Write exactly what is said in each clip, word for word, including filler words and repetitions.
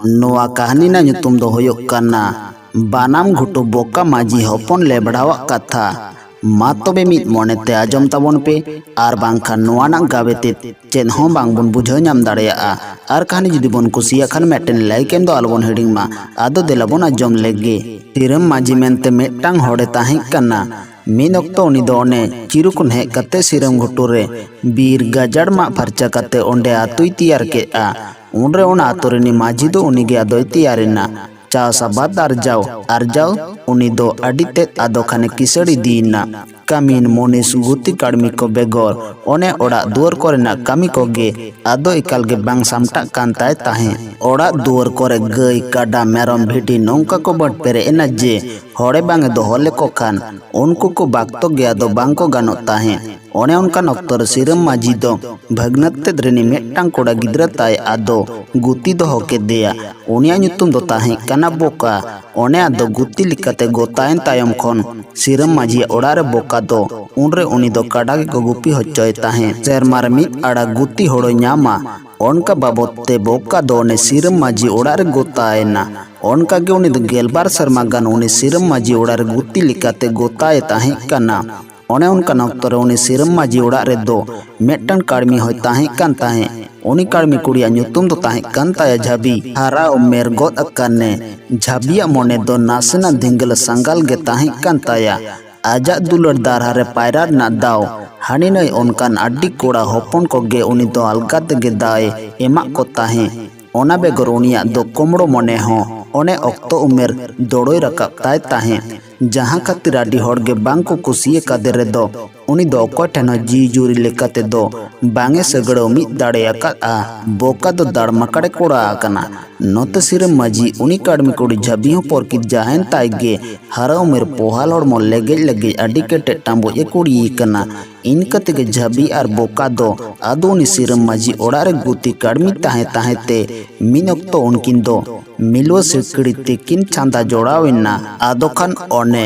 ᱱᱚᱣᱟ ᱠᱟᱹᱦᱱᱤ ᱨᱮᱱᱟᱜ ᱧᱩᱛᱩᱢ ᱫᱚ ᱦᱩᱭᱩᱜ ᱠᱟᱱᱟ ᱵᱟᱱᱟᱢ ᱜᱷᱩᱴᱩ ᱵᱚᱠᱟ ᱢᱟᱹᱡᱷᱤ ᱦᱚᱯᱚᱱ ᱞᱮᱵᱲᱟᱣᱟᱜ ᱠᱟᱛᱷᱟ᱾ ᱢᱟ ᱛᱚᱵᱮ ᱢᱤᱫ ᱢᱚᱱᱮᱛᱮ ᱟᱸᱡᱚᱢ ᱛᱟᱵᱚᱱ ᱯᱮ, ᱟᱨ ᱵᱟᱝᱠᱷᱟᱱ ᱱᱚᱣᱟ ᱨᱮᱱᱟᱜ ᱜᱟᱵᱮ ᱛᱮᱫ ᱪᱮᱫ ᱦᱚᱸ ᱵᱟᱝᱵᱚᱱ ᱵᱩᱡᱷᱟᱹᱣ ᱧᱟᱢ ᱫᱟᱲᱮᱭᱟᱜᱼᱟ᱾ ᱟᱨ ᱠᱟᱹᱦᱱᱤ ᱡᱩᱫᱤ ᱵᱚᱱ ᱠᱩᱥᱤᱭᱟᱜ ᱠᱷᱟᱱ ᱢᱤᱫᱴᱮᱱ ᱞᱟᱭᱤᱠ ᱮᱢ ᱫᱚ ᱟᱞᱚᱵᱚᱱ ᱦᱤᱲᱤᱧ ᱢᱟ᱾ ᱟᱫᱚ ᱫᱮᱞᱟ ᱵᱚᱱ ᱟᱸᱡᱚᱢ ᱞᱮᱜᱮ᱾ ᱥᱤᱨᱟᱹᱢ ᱢᱟᱹᱡᱷᱤ ᱢᱮᱱᱛᱮ ᱢᱤᱫᱴᱟᱝ ᱦᱚᱲᱮ ᱛᱟᱦᱮᱸ ᱠᱟᱱᱟ᱾ ᱢᱤᱫ ᱚᱠᱛᱚ ᱩᱱᱤ ᱫᱚ ᱚᱱᱮ ᱪᱤᱨᱩ ᱠᱷᱚᱱ ᱦᱮᱡ ᱠᱟᱛᱮ ᱥᱤᱨᱟᱹᱢ ᱜᱷᱩᱴᱩ ᱨᱮ ᱵᱤᱨ ᱜᱟᱡᱟᱲ ᱢᱟᱜ ᱯᱷᱟᱨᱪᱟ ᱠᱟᱛᱮ ᱚᱸᱰᱮ ᱟᱛᱳᱭ ᱛᱮᱭᱟᱨ ᱠᱮᱫᱼᱟ᱾ ᱩᱱᱨᱮ ᱚᱱᱟ ᱟᱛᱳ ᱨᱤᱱᱤᱡ ᱢᱟᱹᱡᱷᱤ ᱫᱚ ᱩᱱᱤᱜᱮ ᱟᱫᱚᱭ ᱛᱮᱭᱟᱨ ᱮᱱᱟ᱾ ᱪᱟᱥ ᱟᱵᱟᱫ ᱟᱨᱡᱟᱣ ᱟᱨᱡᱟᱣ ᱩᱱᱤ ᱫᱚ ᱟᱹᱰᱤ ᱛᱮᱫ ᱟᱫᱚ ᱠᱷᱟᱱᱮ ᱠᱤᱥᱟᱹᱲ ᱤᱫᱤᱭᱮᱱᱟ᱾ ᱠᱟᱹᱢᱤᱱ ᱢᱩᱱᱤᱥ ᱜᱩᱛᱤ ᱠᱟᱹᱲᱢᱤ ᱠᱚ ᱵᱮᱜᱚᱨ ᱚᱱᱮ ᱚᱲᱟᱜ ᱫᱩᱣᱟᱹᱨ ᱠᱚᱨᱮᱱᱟᱜ ᱠᱟᱹᱢᱤ ᱠᱚᱜᱮ ᱟᱫᱚ ᱮᱠᱟᱞ ᱜᱮ ᱵᱟᱝ ᱥᱟᱢᱴᱟᱜ ᱠᱟᱱ ᱛᱟᱭ ᱛᱟᱦᱮᱸᱫ᱾ ᱚᱲᱟᱜ ᱫᱩᱣᱟᱹᱨ ᱠᱚᱨᱮ ᱜᱟᱹᱭ, ᱠᱟᱰᱟ, ᱢᱮᱨᱚᱢ, ᱵᱷᱤᱰᱤ ᱱᱚᱝᱠᱟ ᱠᱚ ᱵᱟᱹᱰ ᱯᱮᱨᱮᱡ ᱮᱱᱟ ᱡᱮ ᱦᱚᱲᱮ ᱵᱟᱝ ᱮ ᱫᱚᱦᱚ ᱞᱮᱠᱚ ᱠᱷᱟᱱ ᱩᱱᱠᱩ ᱠᱚ ᱵᱟᱠᱛᱚ ᱜᱮ ᱟᱫᱚ ᱵᱟᱝ ᱠᱚ ᱜᱟᱱᱚᱜ ᱛᱟᱦᱮᱸᱫ᱾ ᱚᱱᱮ ᱚᱱᱠᱟᱱ ᱚᱠᱛᱚ ᱨᱮ ᱥᱤᱨᱟᱹᱢ ᱢᱟᱹᱡᱷᱤ ᱫᱚ ᱵᱷᱟᱹᱜᱽᱱᱟᱹᱛ ᱛᱮᱫ ᱨᱤᱱᱤᱡ ᱢᱤᱫᱴᱟᱝ ᱠᱚᱲᱟ ᱜᱤᱫᱽᱨᱟᱹ ᱛᱟᱭ ᱟᱫᱚ ᱜᱩᱛᱤ ᱫᱚᱦᱚ ᱠᱮᱫᱮᱭᱟ᱾ ᱩᱱᱤᱭᱟᱜ ᱧᱩᱛᱩᱢ ᱫᱚ ᱛᱟᱦᱮᱸ ᱠᱟᱱᱟ ᱵᱚᱠᱟ᱾ ᱚᱱᱮ ᱟᱫᱚ ᱜᱩᱛᱤ ᱞᱮᱠᱟᱛᱮ ᱜᱚᱛᱟᱭᱮᱱ ᱛᱟᱭᱚᱢ ᱠᱷᱚᱱ ᱥᱤᱨᱟᱹᱢ ᱢᱟᱹᱡᱷᱤᱭᱟᱜ ᱚᱲᱟᱜ ᱨᱮ ᱵᱚᱠᱟ ᱫᱚ ᱩᱱᱨᱮ ᱩᱱᱤ ᱫᱚ ᱠᱟᱰᱟ ᱜᱮᱠᱚ ᱜᱩᱯᱤ ᱦᱚᱪᱚᱭ ᱛᱟᱦᱮᱸᱫ᱾ ᱥᱮᱨᱢᱟ ᱨᱮ ᱢᱤᱫ ᱟᱲᱟ ᱜᱩᱛᱤ ᱦᱳᱲᱳᱭ ᱧᱟᱢᱟ᱾ ᱚᱱᱠᱟ ᱵᱟᱵᱚᱫ ᱛᱮ ᱵᱚᱠᱟ ᱫᱚ ᱩᱱᱤ ᱥᱤᱨᱟᱹᱢ ᱢᱟᱹᱡᱷᱤ ᱚᱲᱟᱜ ᱨᱮ ᱜᱚᱛᱟᱭᱮᱱᱟ᱾ ᱚᱱᱠᱟ ᱜᱮ ᱩᱱᱤ ᱫᱚ ᱜᱮᱞᱵᱟᱨ ᱥᱮᱨᱢᱟ ᱜᱟᱱ ᱩᱱᱤ ᱥᱤᱨᱟᱹᱢ ᱢᱟᱹᱡᱷᱤ ᱚᱲᱟᱜ ᱨᱮ ᱜᱩᱛᱤ ᱞᱮᱠᱟᱛᱮ ᱜᱚᱛᱟᱭᱮ ᱛᱟᱦᱮᱸ ᱠᱟᱱᱟ᱾ ᱚᱱᱮ ᱚᱱᱠᱟᱱ ᱚᱠᱛᱚ ᱨᱮ ᱩᱱᱤ ᱥᱤᱨᱟᱹᱢ ᱢᱟᱹᱡᱷᱤ ᱚᱲᱟᱜ ᱨᱮᱫᱚ ᱢᱤᱫᱴᱟᱝ ᱠᱟᱹᱲᱢᱤ ᱦᱚᱸᱭ ᱛᱟᱦᱮᱸ ᱠᱟᱱ ᱛᱟᱦᱮᱸᱫ᱾ ᱩᱱᱤ ᱠᱟᱹᱲᱢᱤ ᱠᱩᱲᱤᱭᱟᱜ ᱧᱩᱛᱩᱢ ᱫᱚ ᱛᱟᱦᱮᱸ ᱠᱟᱱ ᱛᱟᱭᱟ ᱡᱷᱟᱹᱵᱤ᱾ ᱦᱟᱨᱟ ᱩᱢᱮᱨ ᱜᱚᱫ ᱟᱠᱟᱱᱮ ᱡᱷᱟᱹᱵᱤᱭᱟᱜ ᱢᱚᱱᱮ ᱫᱚ ᱱᱟᱥᱮᱱᱟᱜ ᱫᱷᱤᱸᱜᱟᱹᱞ ᱥᱟᱸᱜᱟᱞ ᱜᱮ ᱛᱟᱦᱮᱸ ᱠᱟᱱ ᱛᱟᱭᱟ᱾ ᱟᱡᱟᱜ ᱫᱩᱞᱟᱹᱲ ᱫᱟᱨᱦᱟ ᱨᱮ ᱯᱟᱭᱨᱟ ᱨᱮᱱᱟᱜ ᱫᱟᱣ ᱦᱟᱹᱱᱤ ᱱᱟᱹᱭ ᱚᱱᱠᱟᱱ ᱟᱹᱰᱤ ᱠᱚᱲᱟ ᱦᱚᱯᱚᱱ ᱠᱚᱜᱮ ᱩᱱᱤ ᱫᱚ ᱟᱞᱜᱟ ᱛᱮᱜᱮ ᱫᱟᱣᱮ ᱮᱢᱟᱜ ᱠᱚ ᱛᱟᱦᱮᱸᱫ᱾ ᱚᱱᱟ ᱵᱮᱜᱚᱨ ᱩᱱᱤᱭᱟᱜ ᱫᱚ ᱠᱩᱢᱲᱳ ᱢᱚᱱᱮ ᱦᱚᱸ ᱚᱱᱮ ᱚᱠᱛᱚ ᱩᱢᱮᱨ ᱫᱚᱲᱚᱭ ᱨᱟᱠᱟᱵ ᱛᱟᱭ ᱛᱟᱦᱮᱸᱫ, ᱡᱟᱦᱟᱸ ᱠᱷᱟᱹᱛᱤᱨ ᱟᱹᱰᱤ ᱦᱚᱲ ᱜᱮ ᱵᱟᱝ ᱠᱚ ᱠᱩᱥᱤᱭᱟᱠᱟᱫᱮ ᱨᱮᱫᱚ ᱩᱱᱤ ᱫᱚ ᱚᱠᱚᱭ ᱴᱷᱮᱱ ᱦᱚᱸ ᱡᱤᱣᱤ ᱡᱩᱨᱤ ᱞᱮᱠᱟ ᱛᱮᱫᱚ ᱵᱟᱝ ᱮ ᱥᱟᱹᱜᱟᱹᱲᱟᱹᱣ ᱢᱤᱫ ᱫᱟᱲᱮ ᱟᱠᱟᱫᱼᱟ᱾ ᱵᱚᱠᱟ ᱫᱚ ᱫᱟᱲᱢᱟᱠᱟᱲᱮ ᱠᱚᱲᱟ ᱟᱠᱟᱱᱟ᱾ ᱱᱚᱛᱮ ᱥᱤᱨᱟᱹᱢ ᱢᱟᱹᱡᱷᱤ ᱩᱱᱤ ᱠᱟᱹᱲᱢᱤ ᱠᱩᱲᱤ ᱡᱷᱟᱹᱵᱤ ᱦᱚᱸ ᱯᱚᱨᱠᱤᱛ ᱡᱟᱦᱟᱸᱭᱮᱱ ᱛᱟᱭ ᱜᱮ ᱦᱟᱨᱟ ᱩᱢᱮᱨ ᱯᱚᱦᱟᱞ ᱦᱚᱲᱢᱚ ᱞᱮᱜᱮᱡ ᱞᱮᱜᱮᱡ ᱟᱹᱰᱤ ᱠᱮᱴᱮᱡ ᱴᱟᱸᱵᱩᱡ ᱮ ᱠᱩᱲᱤ ᱠᱟᱱᱟ᱾ ᱤᱱᱠᱟᱹ ᱛᱮᱜᱮ ᱡᱷᱟᱹᱵᱤ ᱟᱨ ᱵᱚᱠᱟ ᱫᱚ ᱟᱫᱚ ᱩᱱᱤ ᱥᱤᱨᱟᱹᱢ ᱢᱟᱹᱡᱷᱤ ᱚᱲᱟᱜ ᱨᱮ ᱜᱩᱛᱤ ᱠᱟᱹᱲᱢᱤ ᱛᱟᱦᱮᱸ ᱛᱟᱦᱮᱸ ᱛᱮ ᱢᱤᱫ ᱚᱠᱛᱚ ᱩᱱᱠᱤᱱ ᱫᱚ ᱢᱤᱞᱣᱟᱹ ᱥᱤᱠᱲᱤ ᱛᱮᱠᱤᱱ ᱪᱷᱟᱸᱫᱟ ᱡᱚᱲᱟᱣ ᱮᱱᱟ᱾ ᱟᱫᱚ ᱠᱷᱟᱱ ᱚᱱᱮ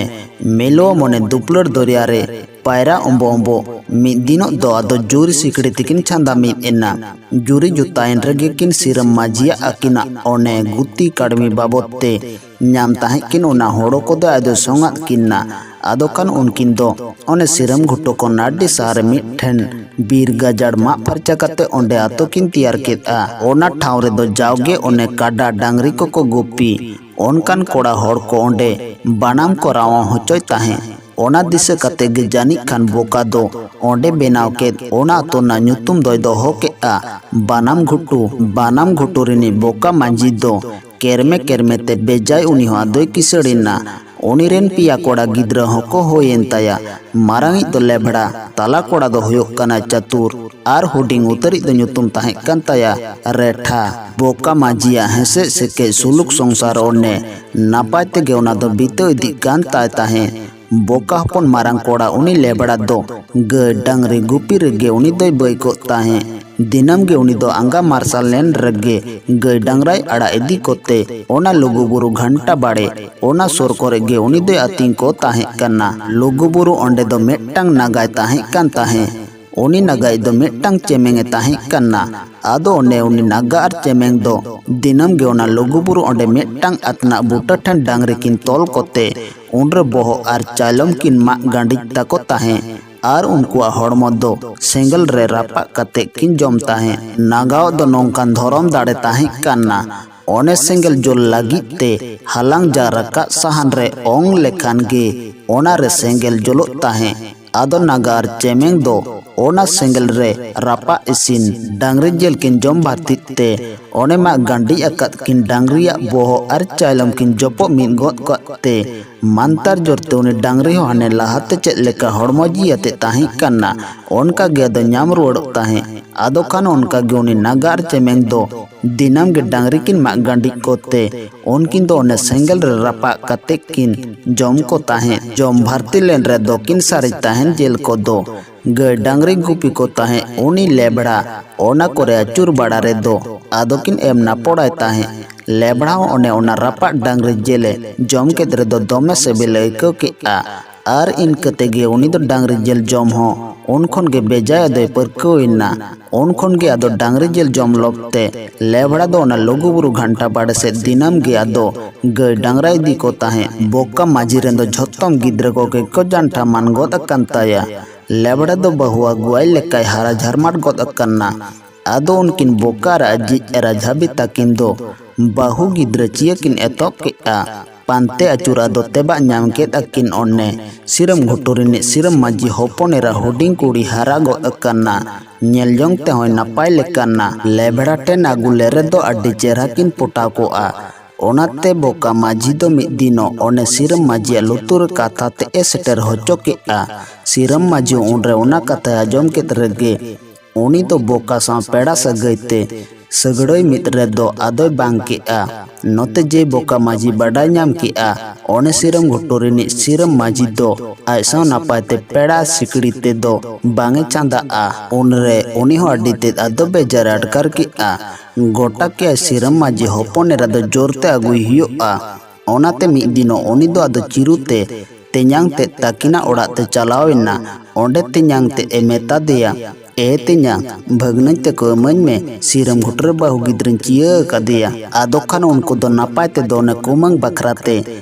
ᱢᱤᱞᱣᱟᱹ ᱢᱚᱱᱮ ᱫᱩᱯᱞᱟᱹᱲ ᱫᱚᱨᱭᱟ ᱨᱮ ᱯᱟᱭᱨᱟ ᱚᱢᱵᱚ ᱚᱢᱵᱚ ᱢᱤᱫ ᱫᱤᱱᱚᱜ ᱫᱚ ᱟᱫᱚ ᱡᱩᱨᱤ ᱥᱤᱠᱲᱤ ᱛᱮᱠᱤᱱ ᱪᱷᱟᱸᱫᱟ ᱢᱤᱫ ᱮᱱᱟ᱾ ᱡᱩᱨᱤ ᱡᱩᱛᱟᱭᱮᱱ ᱨᱮᱜᱮ ᱠᱤᱱ ᱥᱤᱨᱟᱹᱢ ᱢᱟᱹᱡᱷᱤᱭᱟᱜ ᱟᱹᱠᱤᱱᱟᱜ ᱚᱱᱮ ᱜᱩᱛᱤ ᱠᱟᱹᱲᱢᱤ ᱵᱟᱵᱚᱫ ᱛᱮ ᱧᱟᱢ ᱛᱟᱦᱮᱸᱫ ᱠᱤᱱ, ᱚᱱᱟ ᱦᱳᱲᱳ ᱠᱚᱫᱚ ᱟᱫᱚ ᱥᱚᱝᱟᱫ ᱠᱤᱱ ᱱᱟ᱾ ᱟᱫᱚ ᱠᱷᱟᱱ ᱩᱱᱠᱤᱱ ᱫᱚ ᱚᱱᱮ ᱥᱤᱨᱟᱹᱢ ᱜᱷᱩᱴᱩ ᱠᱷᱚᱱ ᱟᱹᱰᱤ ᱥᱟᱦᱟ ᱨᱮ ᱢᱤᱫ ᱴᱷᱮᱱ ᱵᱤᱨ ᱜᱟᱡᱟᱲ ᱢᱟᱜ ᱯᱷᱟᱨᱪᱟ ᱠᱟᱛᱮ ᱚᱸᱰᱮ ᱟᱛᱳ ᱠᱤᱱ ᱛᱮᱭᱟᱨ ᱠᱮᱫᱼᱟ᱾ ᱚᱱᱟ ᱴᱷᱟᱶ ᱨᱮᱫᱚ ᱡᱟᱣᱜᱮ ᱚᱱᱮ ᱠᱟᱰᱟ ᱰᱟᱝᱨᱤ ᱠᱚᱠᱚ ᱜᱩᱯᱤ ᱚᱱᱠᱟᱱ ᱠᱚᱲᱟ ᱦᱚᱲ ᱠᱚ ᱚᱸᱰᱮ ᱵᱟᱱᱟᱢ ᱠᱚ ᱨᱟᱣᱟᱣ ᱦᱚᱪᱚᱭ ᱛᱟᱦᱮᱸᱫ᱾ ᱚᱱᱟ ᱫᱤᱥᱟᱹ ᱠᱟᱛᱮ ᱜᱮ ᱡᱟᱹᱱᱤᱡ ᱠᱷᱟᱱ ᱵᱚᱠᱟ ᱫᱚ ᱚᱸᱰᱮ ᱵᱮᱱᱟᱣ ᱠᱮᱫ ᱚᱱᱟ ᱟᱛᱳ ᱨᱮᱱᱟᱜ ᱧᱩᱛᱩᱢ ᱫᱚᱭ ᱫᱚᱦᱚ ᱠᱮᱫᱼᱟ ᱵᱟᱱᱟᱢ ᱜᱷᱩᱴᱩ᱾ ᱵᱟᱱᱟᱢ ᱜᱷᱩᱴᱩ ᱨᱤᱱᱤᱡ ᱵᱚᱠᱟ ᱢᱟᱹᱡᱷᱤ ᱫᱚ ᱠᱮᱨᱢᱮ ᱠᱮᱨᱢᱮ ᱛᱮ ᱵᱮᱡᱟᱭ ᱩᱱᱤ ᱦᱚᱸ ᱟᱫᱚᱭ ᱠᱤᱥᱟᱹᱲ ᱮᱱᱟ᱾ ᱩᱱᱤ ᱨᱮᱱ ᱯᱮᱭᱟ ᱠᱚᱲᱟ ᱜᱤᱫᱽᱨᱟᱹ ᱦᱚᱸᱠᱚ ᱦᱩᱭᱮᱱ ᱛᱟᱭᱟ᱾ ᱢᱟᱨᱟᱝᱤᱡ ᱫᱚ ᱞᱮᱵᱷᱲᱟ, ᱛᱟᱞᱟ ᱠᱚᱲᱟ ᱫᱚ ᱦᱩᱭᱩᱜ ᱠᱟᱱᱟ ᱪᱟᱛᱩᱨ, ᱟᱨ ᱦᱩᱰᱤᱧ ᱩᱛᱟᱹᱨᱤᱡ ᱫᱚ ᱧᱩᱛᱩᱢ ᱛᱟᱦᱮᱸ ᱠᱟᱱ ᱛᱟᱭᱟ ᱨᱮᱴᱷᱟ᱾ ᱵᱚᱠᱟ ᱢᱟᱹᱡᱷᱤᱭᱟᱜ ᱦᱮᱸᱥᱮᱡ ᱥᱮᱠᱮᱡ ᱥᱩᱞᱩᱠ ᱥᱚᱝᱥᱟᱨ ᱚᱱᱮ ᱱᱟᱯᱟᱭ ᱛᱮᱜᱮ ᱚᱱᱟ ᱫᱚ ᱵᱤᱛᱟᱹᱣ ᱤᱫᱤᱜ ᱠᱟᱱ ᱛᱟᱭ ᱛᱟᱦᱮᱸᱫ᱾ ᱵᱚᱠᱟ ᱦᱚᱯᱚᱱ ᱢᱟᱨᱟᱝ ᱠᱚᱲᱟ ᱩᱱᱤ ᱞᱮᱵᱲᱟ ᱫᱚ ᱜᱟᱹᱭ ᱰᱟᱝᱨᱤ ᱜᱩᱯᱤ ᱨᱮᱜᱮ ᱩᱱᱤ ᱫᱚᱭ ᱵᱟᱹᱭ ᱠᱚᱜ ᱛᱟᱦᱮᱸᱫ᱾ ᱫᱤᱱᱟᱹᱢ ᱜᱮ ᱩᱱᱤ ᱫᱚ ᱟᱸᱜᱟ ᱢᱟᱨᱥᱟᱞ ᱞᱮᱱ ᱨᱮᱜᱮ ᱜᱟᱹᱭ ᱰᱟᱝᱨᱟᱭ ᱟᱲᱟᱜ ᱤᱫᱤ ᱠᱚᱛᱮ ᱚᱱᱟ ᱞᱩᱜᱩᱵᱩᱨᱩ ᱜᱷᱟᱱᱴᱟ ᱵᱟᱲᱮ ᱚᱱᱟ ᱥᱩᱨ ᱠᱚᱨᱮ ᱜᱮ ᱩᱱᱤ ᱫᱚᱭ ᱟᱹᱛᱤᱧ ᱠᱚ ᱛᱟᱦᱮᱸ ᱠᱟᱱᱟ᱾ ᱞᱩᱜᱩᱵᱩᱨᱩ ᱚᱸᱰᱮ ᱫᱚ ᱢᱤᱫᱴᱟᱝ ᱱᱟᱜᱟᱭ ᱛᱟᱦᱮᱸ ᱠᱟᱱ ᱛᱟᱦᱮᱸᱫ᱾ ᱩᱱᱤ ᱱᱟᱜᱟᱭ ᱫᱚ ᱢᱤᱫᱴᱟᱝ ᱪᱮᱢᱮᱧ ᱮ ᱛᱟᱦᱮᱸ ᱠᱟᱱᱟ᱾ ᱟᱫᱚ ᱚᱱᱮ ᱩᱱᱤ ᱱᱟᱜᱟ ᱟᱨ ᱪᱮᱢᱮᱧ ᱫᱚ ᱫᱤᱱᱟᱹᱢ ᱜᱮ ᱚᱱᱟ ᱞᱩᱜᱩᱵᱩᱨᱩ ᱚᱸᱰᱮ ᱢᱤᱫᱴᱟᱝ ᱟᱛᱱᱟᱜ ᱵᱩᱴᱟᱹ ᱴᱷᱮᱱ ᱰᱟᱝᱨᱤ ᱠᱤᱱ ᱛᱚᱞ ᱠᱚᱛᱮ ᱩᱱᱨᱮ ᱵᱚᱦᱚᱜ ᱟᱨ ᱪᱟᱭᱞᱚᱢ ᱠᱤᱱ ᱢᱟᱜ ᱜᱟᱸᱰᱤᱡ ᱛᱟᱠᱚ ᱛᱟᱦᱮᱸᱫ ᱟᱨ ᱩᱱᱠᱩᱣᱟᱜ ᱦᱚᱲᱢᱚ ᱫᱚ ᱥᱮᱸᱜᱮᱞ ᱨᱮ ᱨᱟᱯᱟᱜ ᱠᱟᱛᱮ ᱠᱤᱱ ᱡᱚᱢ ᱛᱟᱦᱮᱸᱫ᱾ ᱱᱟᱜᱟᱣᱟᱜ ᱫᱚ ᱱᱚᱝᱠᱟᱱ ᱫᱷᱚᱨᱚᱢ ᱫᱟᱲᱮ ᱛᱟᱦᱮᱸ ᱠᱟᱱᱟ᱾ ᱚᱱᱮ ᱥᱮᱸᱜᱮᱞ ᱡᱩᱞ ᱞᱟᱹᱜᱤᱫ ᱛᱮ ᱦᱟᱞᱟᱝ ᱡᱟᱣᱨᱟ ᱠᱟᱜ ᱥᱟᱦᱟᱱ ᱨᱮ ᱚᱝ ᱞᱮᱠᱷᱟᱱ ᱜᱮ ᱚᱱᱟ ᱨᱮ ᱥᱮᱸᱜᱮᱞ ᱡᱩᱞᱩᱜ ᱛᱟᱦᱮᱸᱫ᱾ ᱟᱫᱚ ᱱᱟᱜᱟ ᱟᱨ ᱪᱮᱢᱮᱝ ᱫᱚ ᱚᱱᱟ ᱥᱮᱸᱜᱮᱞ ᱨᱮ ᱨᱟᱯᱟᱜ ᱤᱥᱤᱱ ᱰᱟᱝᱨᱤ ᱡᱤᱞ ᱠᱤᱱ ᱡᱚᱢ ᱵᱷᱟᱹᱛᱤᱡ ᱛᱮ ᱚᱱᱮ ᱢᱟᱜ ᱜᱟᱸᱰᱤᱡ ᱟᱠᱟᱫ ᱠᱤᱱ ᱰᱟᱝᱨᱤᱭᱟᱜ ᱵᱚᱦᱚᱜ ᱟᱨ ᱪᱟᱭᱞᱚᱢ ᱠᱤᱱ ᱡᱚᱯᱚᱜ ᱢᱤᱫ ᱜᱚᱫ ᱠᱟᱜ ᱛᱮ ᱢᱟᱱᱛᱟᱨ ᱡᱳᱨ ᱛᱮ ᱩᱱᱤ ᱰᱟᱝᱨᱤ ᱦᱚᱸ ᱦᱟᱱᱮ ᱞᱟᱦᱟᱛᱮ ᱪᱮᱫ ᱞᱮᱠᱟ ᱦᱚᱲᱢᱚ ᱡᱤᱣᱤ ᱟᱛᱮ ᱛᱟᱦᱮᱸ ᱠᱟᱱᱟ, ᱚᱱᱠᱟ ᱜᱮ ᱟᱫᱚ ᱧᱟᱢ ᱨᱩᱣᱟᱹᱲᱚᱜ ᱛᱟᱦᱮᱸᱫ᱾ ᱟᱫᱚ ᱠᱷᱟᱱ ᱚᱱᱠᱟ ᱜᱮ ᱩᱱᱤ ᱱᱟᱜᱟ ᱟᱨ ᱪᱮᱢᱮᱝ ᱫᱚ ᱫᱤᱱᱟᱹᱢ ᱜᱮ ᱰᱟᱝᱨᱤ ᱠᱤᱱ ᱢᱟᱜ ᱜᱟᱸᱰᱤᱡ ᱠᱚᱛᱮ ᱩᱱᱠᱤᱱ ᱫᱚ ᱚᱱᱮ ᱥᱮᱸᱜᱮᱞ ᱨᱮ ᱨᱟᱯᱟᱜ ᱠᱟᱛᱮ ᱠᱤᱱ ᱡᱚᱢ ᱠᱚ ᱛᱟᱦᱮᱸᱫ᱾ ᱡᱚᱢ ᱵᱷᱟᱨᱛᱤ ᱞᱮᱱ ᱨᱮ ᱫᱚᱠᱤᱱ ᱥᱟᱨᱮᱡ ᱛᱟᱦᱮᱸᱱ ᱡᱤᱞ ᱠᱚᱫᱚ᱾ ᱜᱟᱹᱭ ᱰᱟᱝᱨᱤ ᱜᱩᱯᱤ ᱠᱚ ᱛᱟᱦᱮᱸᱫ ᱩᱱᱤ ᱞᱮᱵᱲᱟ ᱚᱱᱟ ᱠᱚᱨᱮ ᱟᱹᱪᱩᱨ ᱵᱟᱲᱟ ᱨᱮᱫᱚ ᱟᱫᱚ ᱠᱤᱱ ᱮᱢ ᱱᱟᱯᱚᱲᱟᱭ ᱛᱟᱦᱮᱸᱫ᱾ ᱞᱮᱵᱲᱟ ᱦᱚᱸ ᱚᱱᱮ ᱚᱱᱟ ᱨᱟᱯᱟᱜ ᱰᱟᱝᱨᱤ ᱡᱤᱞᱮ ᱡᱚᱢ ᱠᱮᱫ ᱨᱮᱫᱚ ᱫᱚᱢᱮ ᱥᱤᱵᱤᱞᱮ ᱟᱹᱭᱠᱟᱹᱣ ᱠᱮᱫᱼᱟ᱾ ᱟᱨ ᱤᱱᱠᱟᱹ ᱛᱮᱜᱮ ᱩᱱᱤ ᱫᱚ ᱰᱟᱝᱨᱤ ᱡᱤᱞ ᱡᱚᱢ ᱦᱚᱸ ᱩᱱ ᱠᱷᱚᱱ ᱜᱮ ᱵᱮᱡᱟᱭ ᱟᱫᱚᱭ ᱯᱟᱹᱨᱠᱟᱹᱣ ᱮᱱᱟ᱾ ᱩᱱ ᱠᱷᱚᱱ ᱜᱮ ᱟᱫᱚ ᱰᱟᱝᱨᱤ ᱡᱤᱞ ᱡᱚᱢ ᱞᱚᱵ ᱛᱮ ᱞᱮᱵᱷᱲᱟ ᱫᱚ ᱚᱱᱟ ᱞᱩᱜᱩᱵᱩᱨᱩ ᱜᱷᱟᱱᱴᱟ ᱵᱟᱲᱮ ᱥᱮᱫ ᱫᱤᱱᱟᱹᱢ ᱜᱮ ᱟᱫᱚ ᱜᱟᱹᱭ ᱰᱟᱝᱨᱟ ᱤᱫᱤ ᱠᱚ ᱛᱟᱦᱮᱸᱫ᱾ ᱵᱚᱠᱟ ᱢᱟᱹᱡᱷᱤ ᱨᱮᱱ ᱫᱚ ᱡᱷᱚᱛᱚᱢ ᱜᱤᱫᱽᱨᱟᱹ ᱠᱚᱜᱮ ᱠᱚ ᱡᱟᱱᱴᱷᱟ ᱢᱟᱱ ᱜᱚᱫ ᱟᱠᱟᱱ ᱛᱟᱭᱟ᱾ ᱞᱮᱵᱷᱲᱟ ᱫᱚ ᱵᱟᱹᱦᱩ ᱟᱹᱜᱩᱣᱟᱭ ᱞᱮᱠᱟᱭ ᱦᱟᱨᱟ ᱡᱷᱟᱨᱢᱟᱴ ᱜᱚᱫ ᱟᱠᱟᱱᱟ᱾ ᱟᱫᱚ ᱩᱱᱠᱤᱱ ᱵᱚᱠᱟ ᱟᱨ ᱟᱡᱤᱡ ᱮᱨᱟ ᱡᱷᱟᱹᱵᱤ ᱛᱟᱹᱠᱤᱱ ᱫᱚ ᱵᱟᱹᱦᱩ ᱜᱤᱫᱽᱨᱟᱹ ᱪᱤᱭᱟᱹ ᱠᱤᱱ ᱮᱛᱚᱦᱚᱵ ᱠᱮᱫᱼᱟ᱾ ᱯᱟᱱᱛᱮ ᱟᱹᱪᱩᱨ ᱟᱫᱚ ᱛᱮᱵᱟᱜ ᱧᱟᱢ ᱠᱮᱫ ᱟᱹᱠᱤᱱ ᱚᱱᱮ ᱥᱤᱨᱟᱹᱢ ᱜᱷᱩᱴᱩ ᱨᱤᱱᱤᱡ ᱥᱤᱨᱟᱹᱢ ᱢᱟᱹᱡᱷᱤ ᱦᱚᱯᱚᱱ ᱮᱨᱟ ᱦᱩᱰᱤᱧ ᱠᱩᱲᱤ ᱦᱟᱨᱟ ᱜᱚᱫ ᱟᱠᱟᱱᱟ᱾ ᱧᱮᱞ ᱡᱚᱝ ᱛᱮᱦᱚᱸᱭ ᱱᱟᱯᱟᱭ ᱞᱮᱠᱟᱱᱟ᱾ ᱞᱮᱵᱷᱲᱟ ᱴᱷᱮᱱ ᱟᱹᱜᱩ ᱞᱮ ᱨᱮᱫᱚ ᱟᱹᱰᱤ ᱪᱮᱦᱨᱟ ᱠᱤᱱ ᱯᱚᱴᱟᱣ ᱠᱚᱜᱼᱟ᱾ ᱚᱱᱟᱛᱮ ᱵᱚᱠᱟ ᱢᱟᱹᱡᱷᱤ ᱫᱚ ᱢᱤᱫ ᱫᱤᱱᱚᱜ ᱚᱱᱮ ᱥᱤᱨᱟᱹᱢ ᱢᱟᱹᱡᱷᱤᱭᱟᱜ ᱞᱩᱛᱩᱨ ᱨᱮ ᱠᱟᱛᱷᱟ ᱛᱮ ᱮ ᱥᱮᱴᱮᱨ ᱦᱚᱪᱚ ᱠᱮᱫᱼᱟ᱾ ᱥᱤᱨᱟᱹᱢ ᱢᱟᱹᱡᱷᱤ ᱩᱱᱨᱮ ᱚᱱᱟ ᱠᱟᱛᱷᱟᱭ ᱟᱸᱡᱚᱢ ᱠᱮᱫ ᱨᱮᱜᱮ ᱩᱱᱤ ᱫᱚ ᱵᱚᱠᱟ ᱥᱟᱶ ᱯᱮᱲᱟ ᱥᱟᱹᱜᱟᱹᱭ ᱛᱮ ᱥᱟᱹᱜᱲᱟᱹᱭ ᱢᱤᱫ ᱨᱮᱫᱚ ᱟᱫᱚᱭ ᱵᱟᱝ ᱠᱮᱫᱼᱟ᱾ ᱱᱚᱛᱮ ᱡᱮ ᱵᱚᱠᱟ ᱢᱟᱹᱡᱷᱤ ᱵᱟᱰᱟᱭ ᱧᱟᱢ ᱠᱮᱫᱼᱟ, ᱚᱱᱮ ᱥᱤᱨᱟᱹᱢ ᱜᱷᱩᱴᱩ ᱨᱤᱱᱤᱡ ᱥᱤᱨᱟᱹᱢ ᱢᱟᱹᱡᱷᱤ ᱫᱚ ᱟᱡ ᱥᱟᱶ ᱱᱟᱯᱟᱭ ᱛᱮ ᱯᱮᱲᱟ ᱥᱤᱠᱲᱤ ᱛᱮᱫᱚ ᱵᱟᱝ ᱮ ᱪᱟᱸᱫᱟᱜᱼᱟ᱾ ᱩᱱᱨᱮ ᱩᱱᱤ ᱦᱚᱸ ᱟᱹᱰᱤ ᱛᱮᱫ ᱟᱫᱚ ᱵᱮᱡᱟᱨ ᱟᱴᱠᱟᱨ ᱠᱮᱫᱼᱟ᱾ ᱜᱚᱴᱟ ᱠᱮᱫᱼᱟᱭ ᱥᱤᱨᱟᱹᱢ ᱢᱟᱹᱡᱷᱤ ᱦᱚᱯᱚᱱ ᱮᱨᱟ ᱫᱚ ᱡᱳᱨ ᱛᱮ ᱟᱹᱜᱩᱭ ᱦᱩᱭᱩᱜᱼᱟ᱾ ᱚᱱᱟᱛᱮ ᱢᱤᱫ ᱫᱤᱱᱚᱜ ᱩᱱᱤ ᱫᱚ ᱟᱫᱚ ᱪᱤᱨᱩ ᱛᱮ ᱛᱮᱧᱟᱝ ᱛᱮᱫ ᱛᱟᱹᱠᱤᱱᱟᱜ ᱚᱲᱟᱜ ᱛᱮ ᱪᱟᱞᱟᱣ ᱮᱱᱟ᱾ ᱚᱸᱰᱮ ᱛᱮᱧᱟᱝ ᱛᱮᱫ ᱮ ᱢᱮᱛᱟ ᱫᱮᱭᱟ, "ᱮ ᱛᱮᱧᱟᱝ, ᱵᱷᱟᱹᱜᱽᱱᱟᱹᱧ ᱛᱮᱠᱚ ᱮᱢᱟᱹᱧ ᱢᱮ, ᱥᱤᱨᱟᱹᱢ ᱜᱷᱩᱴᱩ ᱨᱮ ᱵᱟᱹᱦᱩ ᱜᱤᱫᱽᱨᱟᱹᱧ ᱪᱤᱭᱟᱹ ᱟᱠᱟᱫᱮᱭᱟ᱾" ᱟᱫᱚ ᱠᱷᱟᱱ ᱩᱱᱠᱩ ᱫᱚ ᱱᱟᱯᱟᱭ ᱛᱮᱫᱚ ᱚᱱᱮ ᱠᱩᱢᱟᱹᱝ ᱵᱟᱠᱷᱨᱟ ᱛᱮ